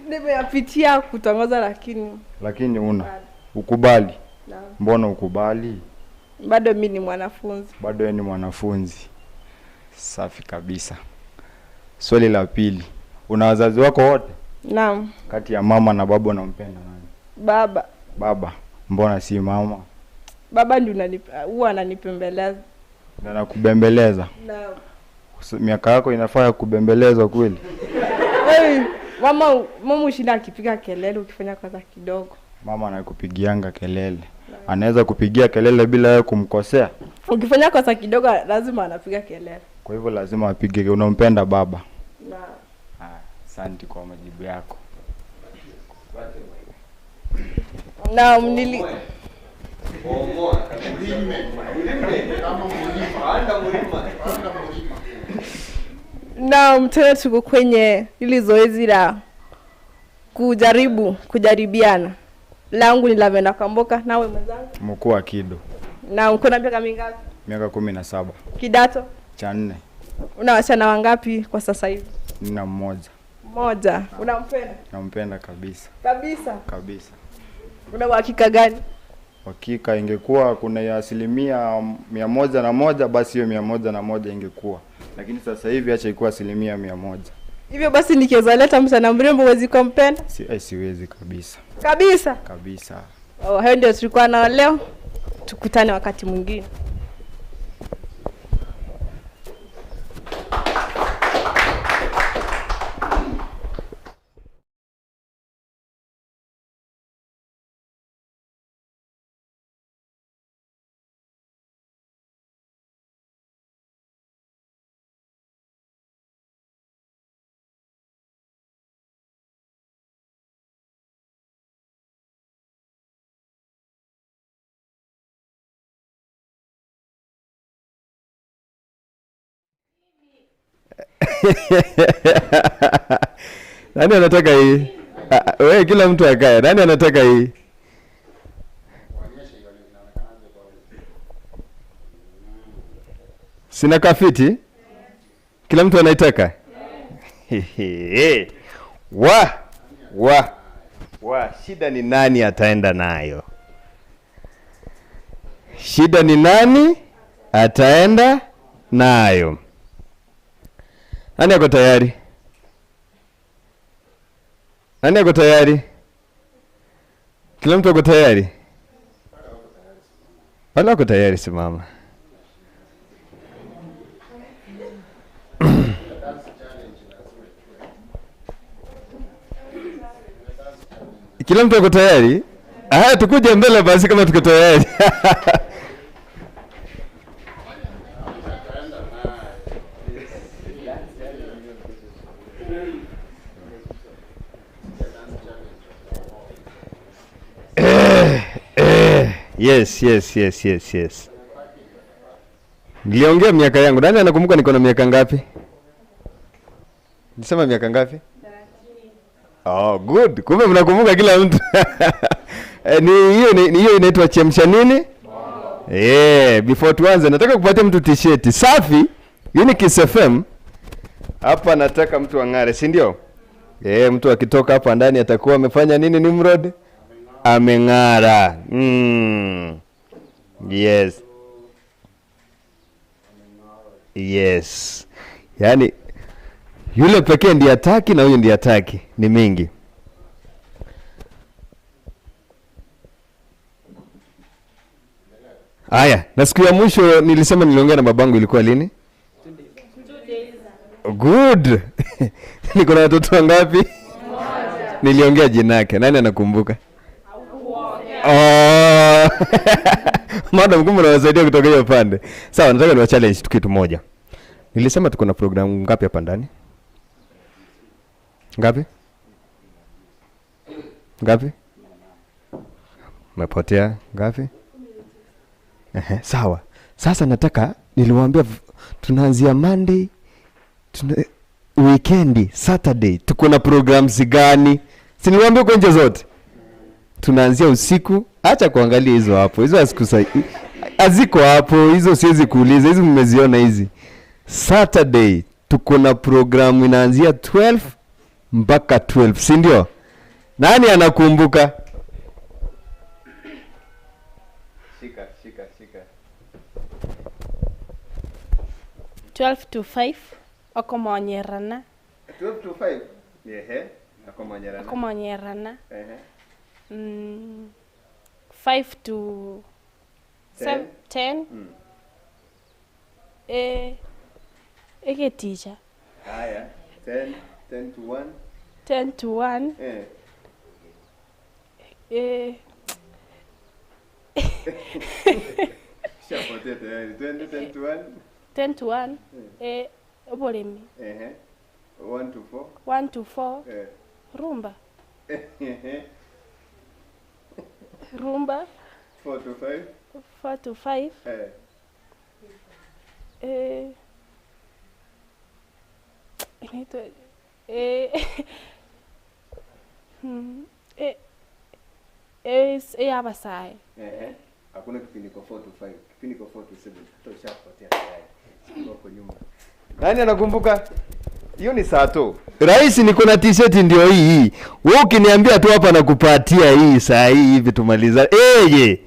Nimeyapitia kutongoza lakini. Lakini una. Ukubali. Naam. Mbona ukubali? Bado mimi ni mwanafunzi. Bado ni mwanafunzi. Safi kabisa. Swali la pili. Una wazazi wako wote? Naam. Kati ya mama na baba unampenda nani? Baba. Baba. Mbona si mama? Baba ndiye huwa ananipembeleza. Na nakubembeleza? Naam. Miaka yako inafaa kubembelezwa kweli? Hey, mama ushinda akipiga kelele ukifanya kosa kidogo. Mama anakupigianga kelele. Anaweza kupigia kelele bila wewe kumkosea? Ukifanya kosa kidogo lazima anapiga kelele. Kwa hivyo lazima apige. Unampenda baba? Na. Asante kwa majibu yako. Naam, Naam, tena tuko kwenye hili zoezi la kujaribiana. Langu ni Lavenda Kamboka, nawe mwenzangu? Mkuu wa Kido. Na uko na miaka mingapi? Miaka 17. Kidato? Cha 4. Una wasichana wangapi kwa sasa hivi? Nina mmoja. Mmoja. Unampenda? Nampenda kabisa. Kabisa? Kabisa. Una uhakika gani? Hakika ingekuwa kuna ya 101% basi hiyo 101 ingekuwa. Lakini sasa hivi acha ikuwa 100%. Hivyo basi nikiweza leta msichana mrembo huwezi kumpenda? Siwezi kabisa. Kabisa? Kabisa. Oh, hayo ndio tulikuwa nao leo. Tukutane wakati mwingine. Nani anataka hii? Wewe kila mtu akae. Nani anataka hii? Sina kafiti? Kila mtu anaitaka? Wa shida ni nani ataenda nayo? Shida ni nani ataenda nayo? Nani ako tayari? Nani ako tayari? Kila mtu ako tayari? Wala ako tayari, simama. Kila mtu ako tayari? Haya, tukuje mbele basi kama tuko tayari. Yes. Niliongea miaka yangu. Nani anakumbuka niko na miaka ngapi? Nisema miaka ngapi? Oh, good. Kumbe mnakumbuka kila mtu. Ni hiyo inaitwa chemsha nini? Before tuanze nataka kupatia mtu t-shirt safi. Hii ni Kiss FM. Hapa nataka mtu ang'are, si ndio? Mtu akitoka hapa ndani atakuwa amefanya nini Nimrod? Ameng'ara. Yes. Yes. Yaani yule pekee ndiye hataki na huyu ndiye hataki. Ni mingi. Aya, na siku ya mwisho nilisema niliongea na babangu ilikuwa lini? 2 days. Good. Niko na watoto wangapi? Niliongea jina yake. Nani anakumbuka? Oh. Madam, kumbe unawasaidia kutoka hiyo pande. Sawa, nataka niwa challenge tu kitu moja. Nilisema tuko na program ngapi hapa ndani? Ngapi? Ngapi? Umepotea ngapi? Sawa. Sasa nataka niliwaambia tunaanzia Monday, weekend, Saturday. Tuko na programs gani? Si niliwaambia kwa nje zote. Tunaanzia usiku. Acha kuangalia hizo hapo. Hizo haziko hapo. Hizo siwezi kuuliza. Hizo mmeziona hizi. Saturday tuko na programu inaanzia 12 mpaka 12, si ndio? Nani anakumbuka? Shika. 12 to 5 okomonyerana. 12 to 5. Ehe, okomonyerana. Ehe. 5 to 7, 10. Eke teacher. Haya, 10 to 1. 10 to 1. Shapotea tayari. 20 10 to 1. 10 to 1. Obolemi. 1 to 4. 1 to 4. Rumba. Rumba. 4 to 5. 4 to 5. Inaitwa Abasai. Hakuna kipindi kwa 4 to 5, kipindi kwa 4 to 7. Hata ushapotea tayari. Siko nyuma. Nani anakumbuka? Hiyo ni saa tu. Rais, niko na t-shirt ndio hii. Wewe ukiniambia tu hapa nakupatia hii saa hii hivi tumaliza. Eh,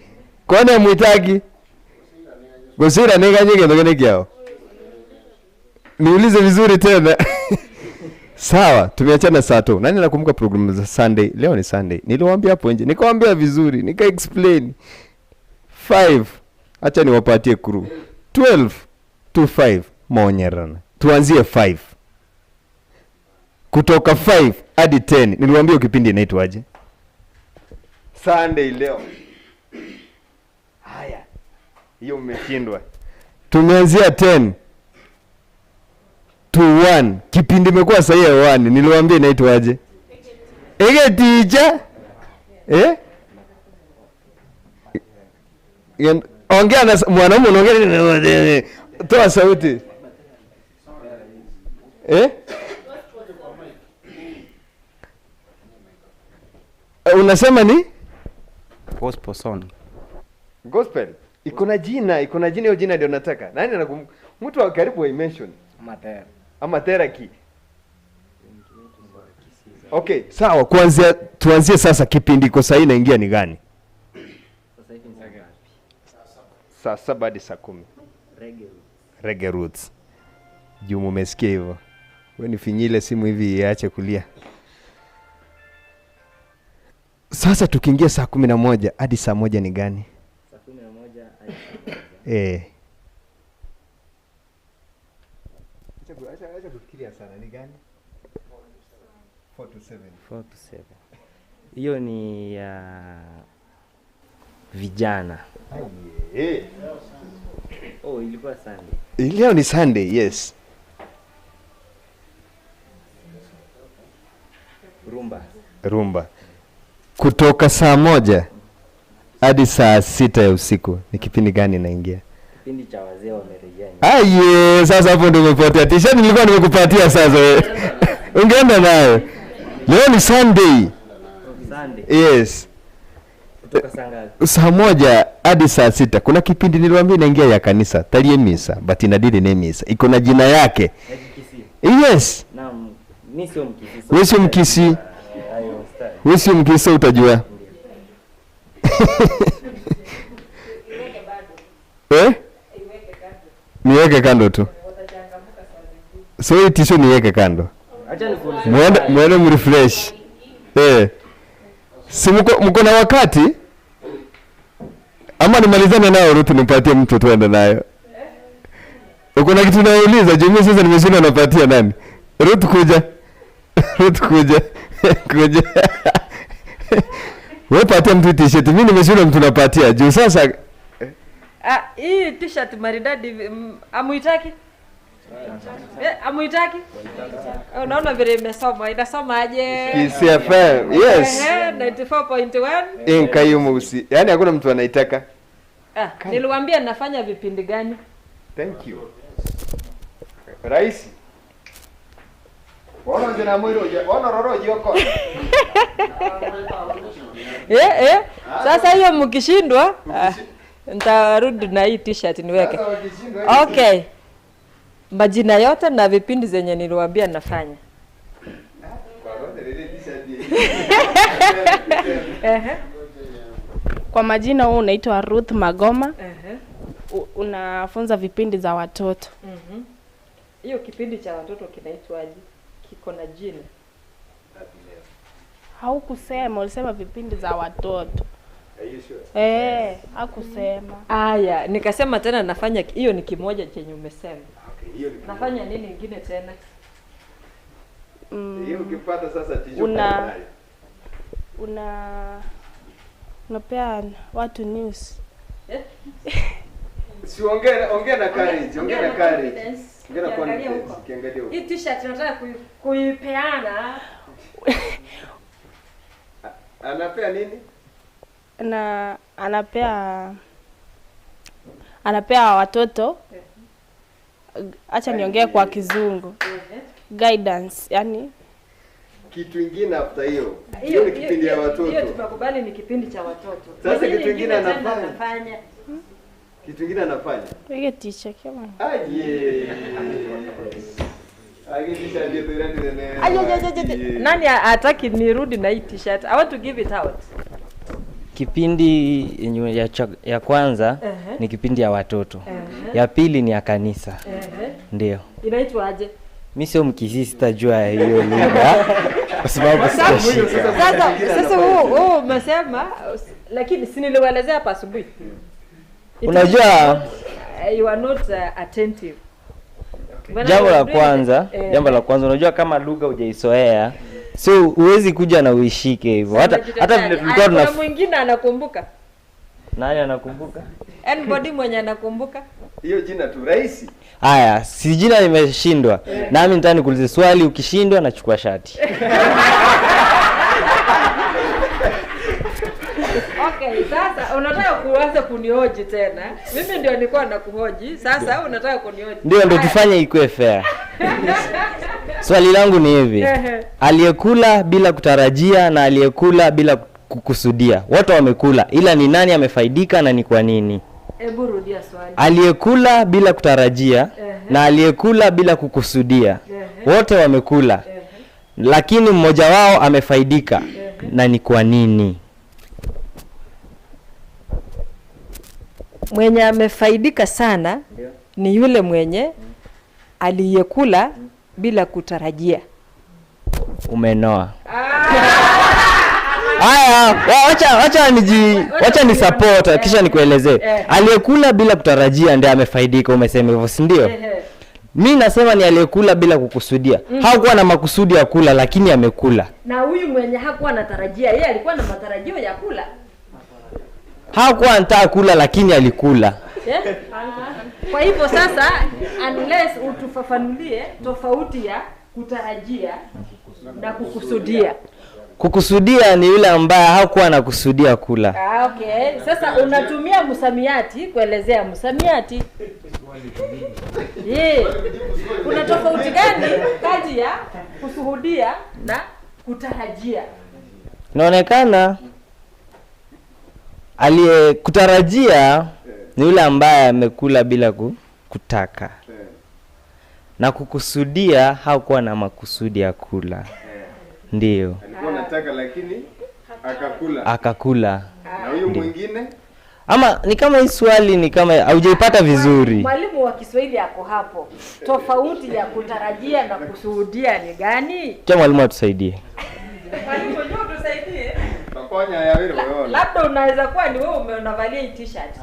kwani amuitaki? Gosira nega nyingi ndogene kiao. Niulize vizuri tena. Sawa, tumeachana saa tu. Nani anakumbuka programu za Sunday? Leo ni Sunday. Niliwaambia hapo nje. Nikawaambia vizuri, nika explain. 5. Acha niwapatie crew. 12 to 5 maonyerana. Tuanzie 5. Kutoka 5 hadi 10. Niliwaambia kipindi inaitwaje? Sunday leo. Haya. Hiyo umeshindwa. Tumeanzia 10 to 1. Kipindi imekuwa sahihi ya 1. Niliwaambia inaitwaje? Ege teacher. Eh? Ongea na mwanaume, unaongea toa sauti. Eh? Unasema ni gospel song. Gospel. Iko na jina, iko na jina, hiyo jina ndio nataka. Nani anakumbuka? Mtu wa karibu wa mention. Amatera. Amatera ki. Okay, sawa, kuanzia tuanzie sasa kipindi iko sahihi naingia ni gani? Sasa hivi ni saa ngapi? Saa 7 hadi saa 10. Reggae Roots. Reggae Roots. Juu umesikia hivyo. Wewe nifinyile simu hivi iache kulia. Sasa tukiingia saa 11 hadi saa 1 ni gani? Saa 11 hadi saa 1. Eh. Acha kufikiria sana ni gani? 4 to 7. 4 to 7. Hiyo ni ya vijana. Eh. Oh, ilikuwa Sunday. Leo ni Sunday, yes. Rumba. Rumba. Kutoka saa 1 hadi saa 6 ya usiku ni kipindi gani naingia? Kipindi cha wazee wamerejea. Aye, sasa hapo ndio umepotea. T-shirt nilikuwa nimekupatia sasa wewe. Ungeenda nayo. Leo ni Sunday. Sunday. Yes. Kutoka saa ngapi? Saa 1 hadi saa 6. Kuna kipindi niliwaambia inaingia ya kanisa, talie misa, but inadili ni misa. Iko na jina yake. Ya Yes. Naam, mimi sio Mkisii. Wewe sio Mkisii. Wewe sio Mkisii utajua. Eh? Niweke kando tu. So hii tisho niweke kando. Acha nikuulize. Muende mrefresh. Eh. Si mko na wakati? Ama nimalizane nayo Ruth nipatie mtu tuende nayo. Uko na kitu nauliza, juu sasa nimeshinda napatia nani? Ruth kuja. Ruth kuja. Kuja. Wewe patia mtu t-shirt, mimi nimeshinda mtu napatia. Juu sasa ah, hii t-shirt maridadi amuitaki? Amuitaki? Unaona vile imesoma, inasoma aje? Kisii FM. Yes. 94.1. Inkayumusi. Yaani hakuna mtu anaitaka. Ah, niliwaambia nafanya vipindi gani? Thank you. Rais. Wono jina mwiro, wono roro jioko. Sasa hiyo mkishindwa, nitarudi na hii t-shirt niweke. Okay. Majina yote na vipindi zenye niliwaambia nafanya. Kwa majina wewe unaitwa Ruth Magoma. Unafunza vipindi za watoto. Hiyo kipindi cha watoto kinaitwaje? Kiko na jina. Haukusema, ulisema vipindi za watoto. Eh, hakusema. Aya, nikasema tena nafanya hiyo ni kimoja chenye umesema. Okay, hiyo ni nafanya nini nyingine tena? Hiyo ukipata sasa tisho unapea watu news. Si ongea, ongea na courage, ongea na courage. Ongea na confidence, ukiangalia huko. Hii t-shirt nataka kuipeana. Anapea nini? Na anapea watoto, acha niongee kwa Kizungu, guidance, yani kitu kingine after hiyo. Hiyo ni kipindi ya watoto. Hiyo tumekubali ni kipindi cha watoto. Sasa kitu kingine anafanya. Kitu kingine anafanya. Wege teacher kama. Aje. Aje teacher ndio tuende. Aje. Nani hataki nirudi na hii t-shirt? I want to give it out. Kipindi ya kwanza ni kipindi ya watoto. Ya pili ni ya kanisa. Ndio. Inaitwa aje? Mimi sio Mkisii, sitajua hiyo lugha kwa sababu sitashika. Sasa wewe umesema, lakini si niliwaelezea hapa asubuhi. Unajua you are not attentive. Jambo la kwanza, jambo la kwanza unajua kama lugha hujaizoea, so huwezi kuja na uishike hivyo. Hata vile tulikuwa tuna mwingine anakumbuka. Nani anakumbuka? Anybody mwenye anakumbuka? Hiyo jina tu rahisi. Haya, si jina nimeshindwa. Nami nitani nikuulize swali, ukishindwa nachukua shati. Okay, sasa unataka kuanza kunioji tena. Mimi ndio nilikuwa nakuhoji. Sasa unataka kunioji. Ndio tufanye ikuwe fair. Swali langu ni hivi. Aliyekula bila kutarajia na aliyekula bila kukusudia, wote wamekula, ila ni nani amefaidika na ni kwa nini? Hebu rudia swali. Aliyekula bila kutarajia na aliyekula bila kukusudia, wote wamekula, lakini mmoja wao amefaidika na ni kwa nini? Mwenye amefaidika sana ni yule mwenye aliyekula bila kutarajia. Umenoa. Haya, wacha ni support kisha nikuelezee. Aliyekula bila kutarajia ndiye amefaidika, umesema hivyo, si ndio? Mimi nasema ni aliyekula bila kukusudia. Hakuwa na makusudi ya kula lakini amekula. Na huyu mwenye hakuwa anatarajia, yeye alikuwa na matarajio ya kula. Hakuwa anataka kula lakini alikula. Kwa hivyo sasa unless utufafanulie tofauti ya kutarajia na kukusudia. Kukusudia ni yule ambaye hakuwa anakusudia kula. Okay. Sasa unatumia msamiati kuelezea msamiati. Kuna tofauti gani kati ya kushuhudia na kutarajia? Inaonekana aliyekutarajia ni yule ambaye amekula bila kutaka. Na kukusudia hakuwa na makusudi ya kula. Ndio. Alikuwa anataka lakini akakula. Akakula. Na huyu mwingine? Ama ni kama hii swali ni kama haujaipata vizuri. Mwalimu wa Kiswahili ako hapo. Tofauti ya kutarajia na kushuhudia ni gani? Cha mwalimu atusaidie. Mwalimu njoo tusaidie. Takonya ya wewe wewe. Labda unaweza kuwa ni wewe umeonavalia hii t-shirt.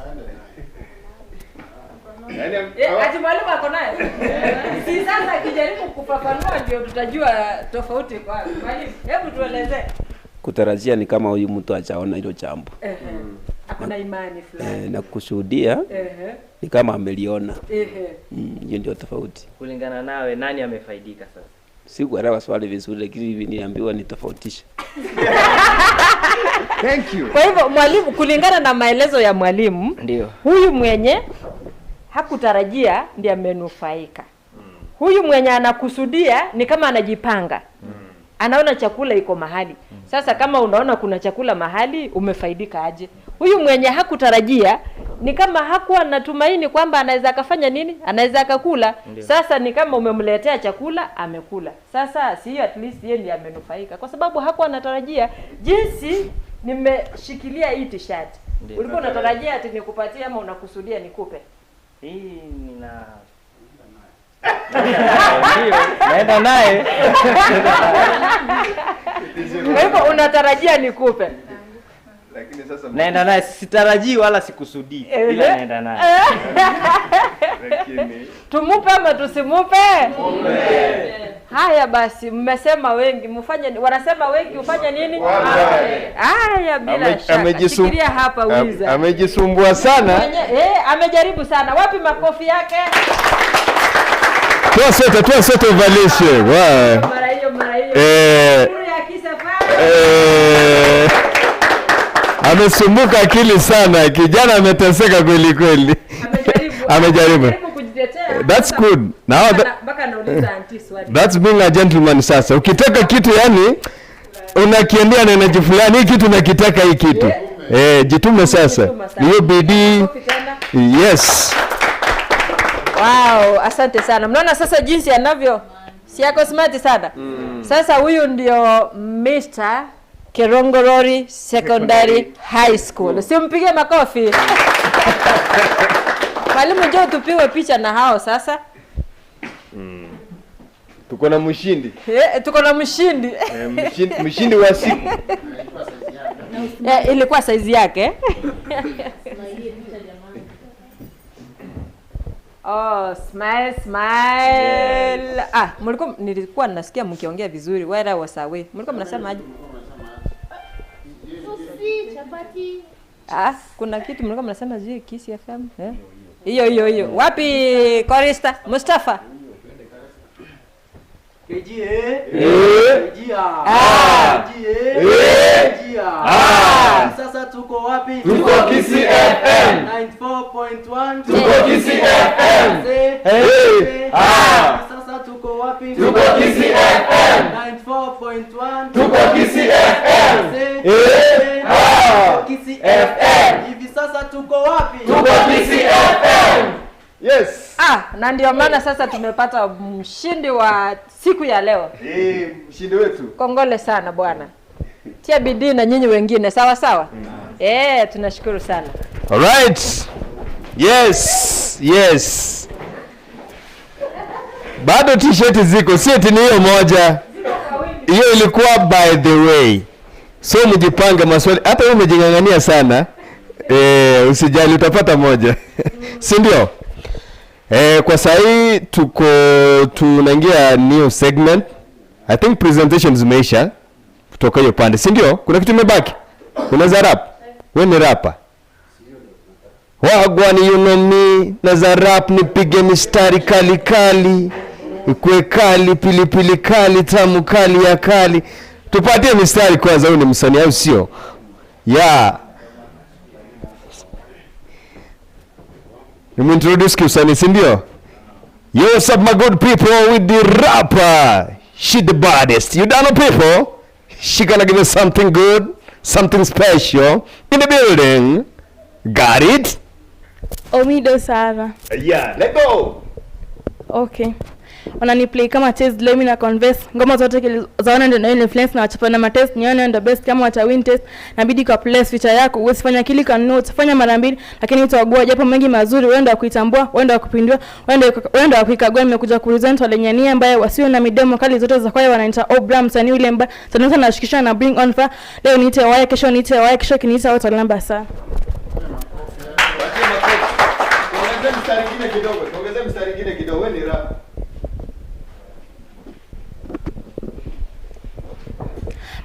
Yaani ati mwalimu ako naye. Si sasa akijaribu kufafanua ndio tutajua tofauti kwa. Mwalimu, hebu tuelezee. Kutarajia ni kama huyu mtu hajaona hilo jambo. Hakuna imani fulani. Na kushuhudia ni kama ameliona. Hiyo ndio tofauti. Kulingana nawe nani amefaidika sasa? Sikuelewa swali vizuri lakini hivi niliambiwa nitofautishe. Thank you. Kwa hivyo mwalimu, kulingana na maelezo ya mwalimu, ndio huyu mwenye hakutarajia ndiye amenufaika. Huyu mwenye anakusudia ni kama anajipanga. Anaona chakula iko mahali. Sasa kama unaona kuna chakula mahali, umefaidika aje? Huyu mwenye hakutarajia ni kama hakuwa na tumaini kwamba anaweza akafanya nini? Anaweza akakula. Sasa ni kama umemletea chakula, amekula. Sasa si at least yeye ndiye amenufaika kwa sababu hakuwa anatarajia. Jinsi nimeshikilia hii t-shirt. Ulikuwa unatarajia ati nikupatie ama unakusudia nikupe? Hii nina naenda naye. Kwa hivyo unatarajia nikupe. Lakini sasa naenda naye, sitarajii wala sikusudii, ila naenda naye. Lakini tumupe ama tusimupe? Haya basi, mmesema wengi, mfanye, wanasema wengi ufanye nini? Haya, bila shaka. Shikilia hapa Wiza. Amejisumbua sana. Amejaribu sana. Wapi makofi yake? Toa sote uvalishe. Mara hiyo, mara hiyo. Amesumbuka akili sana. Kijana ameteseka kweli kweli. Amejaribu. That's good. Now that's being a gentleman sasa. Ukitaka kitu yani unakiendea na energy fulani, hii kitu nakitaka hii kitu. Jitume sasa. Hiyo bidii. Yes. Wow, asante sana. Mnaona sasa jinsi anavyo, si yako smart sana. Sasa huyu ndio Mr. Kerongorori Secondary High School. Simpige makofi. Mwalimu, njoo tupiwe picha na hao sasa. Tuko na mshindi. Tuko na mshindi. Mshindi wa siku. Ilikuwa size yake. Oh, smile, smile. Yes. Ah, mlikuwa, nilikuwa nasikia mkiongea vizuri. Where I was away. Mlikuwa mnasema aje? Chapati. Ah, kuna kitu mlikuwa mnasema sijui Kisii FM, eh? Hiyo hiyo hiyo. Wapi Korista? Mustafa? KG A. KG A. KG A. KG A. Sasa tuko wapi? Tuko Kisii FM 94.1. Tuko Kisii FM. Hey. Sasa tuko wapi? Tuko Kisii FM 94.1. Tuko Kisii FM. Hey. Kisii FM. Hivi sasa tuko wapi? Tuko Kisii FM. Yes. Ah, na ndio maana sasa tumepata mshindi wa siku ya leo. Mshindi wetu. Kongole sana bwana. Tia bidii na nyinyi wengine, sawa sawa? Tunashukuru sana. All right. Yes, yes. Bado t-shirt ziko, si eti ni hiyo moja. Hiyo ilikuwa by the way. So mjipange maswali. Hata wewe umejingangania sana. Usijali utapata moja. Si ndio? Kwa sahi tuko tunaingia new segment. I think presentations zimeisha kutoka hiyo pande, si ndio? Kuna kitu imebaki? Unaweza rap? Wewe ni rapper. Wagwani, you know me, naza rap nipige mistari kali kali, ikue kali, pilipili kali, tamu kali ya kali. Tupatie mistari kwanza, huyu ni msanii au sio? Yeah. Nimintroduce kiusanii, si ndio? Yo, what's up my good people with the rapper. She the baddest. You don't know people? She gonna give us something good, something special in the building. Got it? Omido Sara. Yeah, let go. Okay. Wananiplay kama test, leo mimi na converse. Ngoma zote zaona ndio na influence na wachapa na matest, nione ndio best kama wata win test. Nabidi kwa place feature yako, uwezi fanya kili kan note, fanya mara mbili lakini utagua japo mengi mazuri, wewe ndio kuitambua, wewe ndio kupindua, wewe ndio kuikagua. Nimekuja kupresent wale nyania ambaye wasio na midomo kali zote za kwaya wanaita Obra, msanii yule mbaya. Sasa nashikisha na bring on fire. Leo niite waya, kesho niite waya, kesho kiniita watu walamba sana. Tuongeze mstari mwingine kidogo, tuongeze mstari mwingine kidogo, wewe ni rap.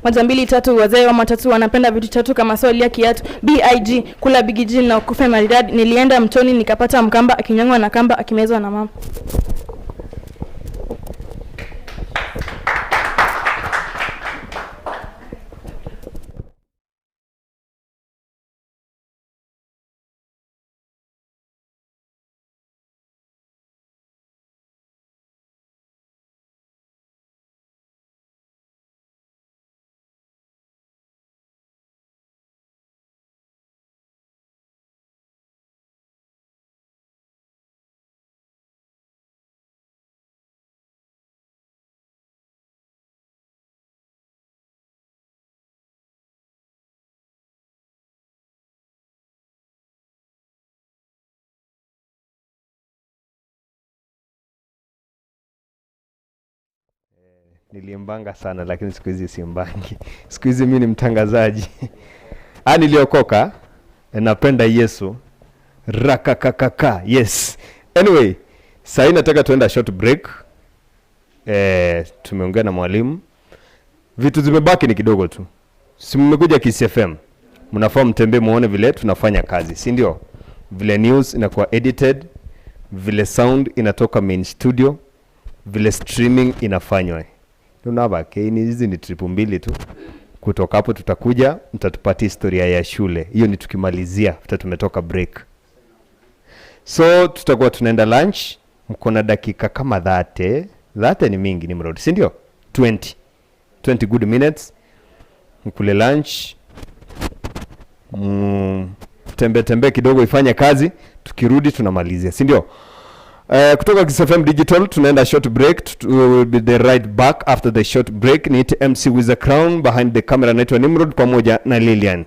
Moja mbili tatu, wazee wa matatu wanapenda vitu tatu kama soli ya kiatu. BIG kula big G na ukufe maridadi. Nilienda mtoni nikapata mkamba akinyongwa na kamba akimezwa na mama. Nilimbanga sana lakini siku hizi simbangi. Siku hizi mimi ni mtangazaji. Ah, niliokoka. Napenda Yesu. Rakakakaka. Yes. Anyway, sahii nataka tuenda short break. Tumeongea na mwalimu, vitu zimebaki ni kidogo tu. Si mmekuja Kiss FM, mnafaa mtembee muone vile tunafanya kazi, si ndio? Vile news inakuwa edited, vile sound inatoka main studio, vile streaming inafanywa. Tunabaki hizi ni trip mbili tu. Kutoka hapo tutakuja, mtatupatia historia ya shule. Hiyo ni tukimalizia after tumetoka break. So tutakuwa tunaenda lunch, mko na dakika kama 30. 30 ni mingi ni mrodi, si ndio? 20. 20 good minutes. Mkule lunch. Tembe tembe kidogo ifanye kazi, tukirudi tunamalizia, si ndio? Kutoka Kiss FM Digital tunaenda short break. We will be the right back after the short break. Niite MC with the crown, behind the camera naitwa Nimrod pamoja na Lilian.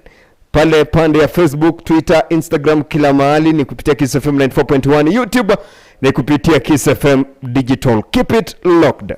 Pale pande ya Facebook, Twitter, Instagram, kila mahali ni kupitia Kiss FM 94.1, YouTube ni kupitia Kiss FM Digital. Keep it locked.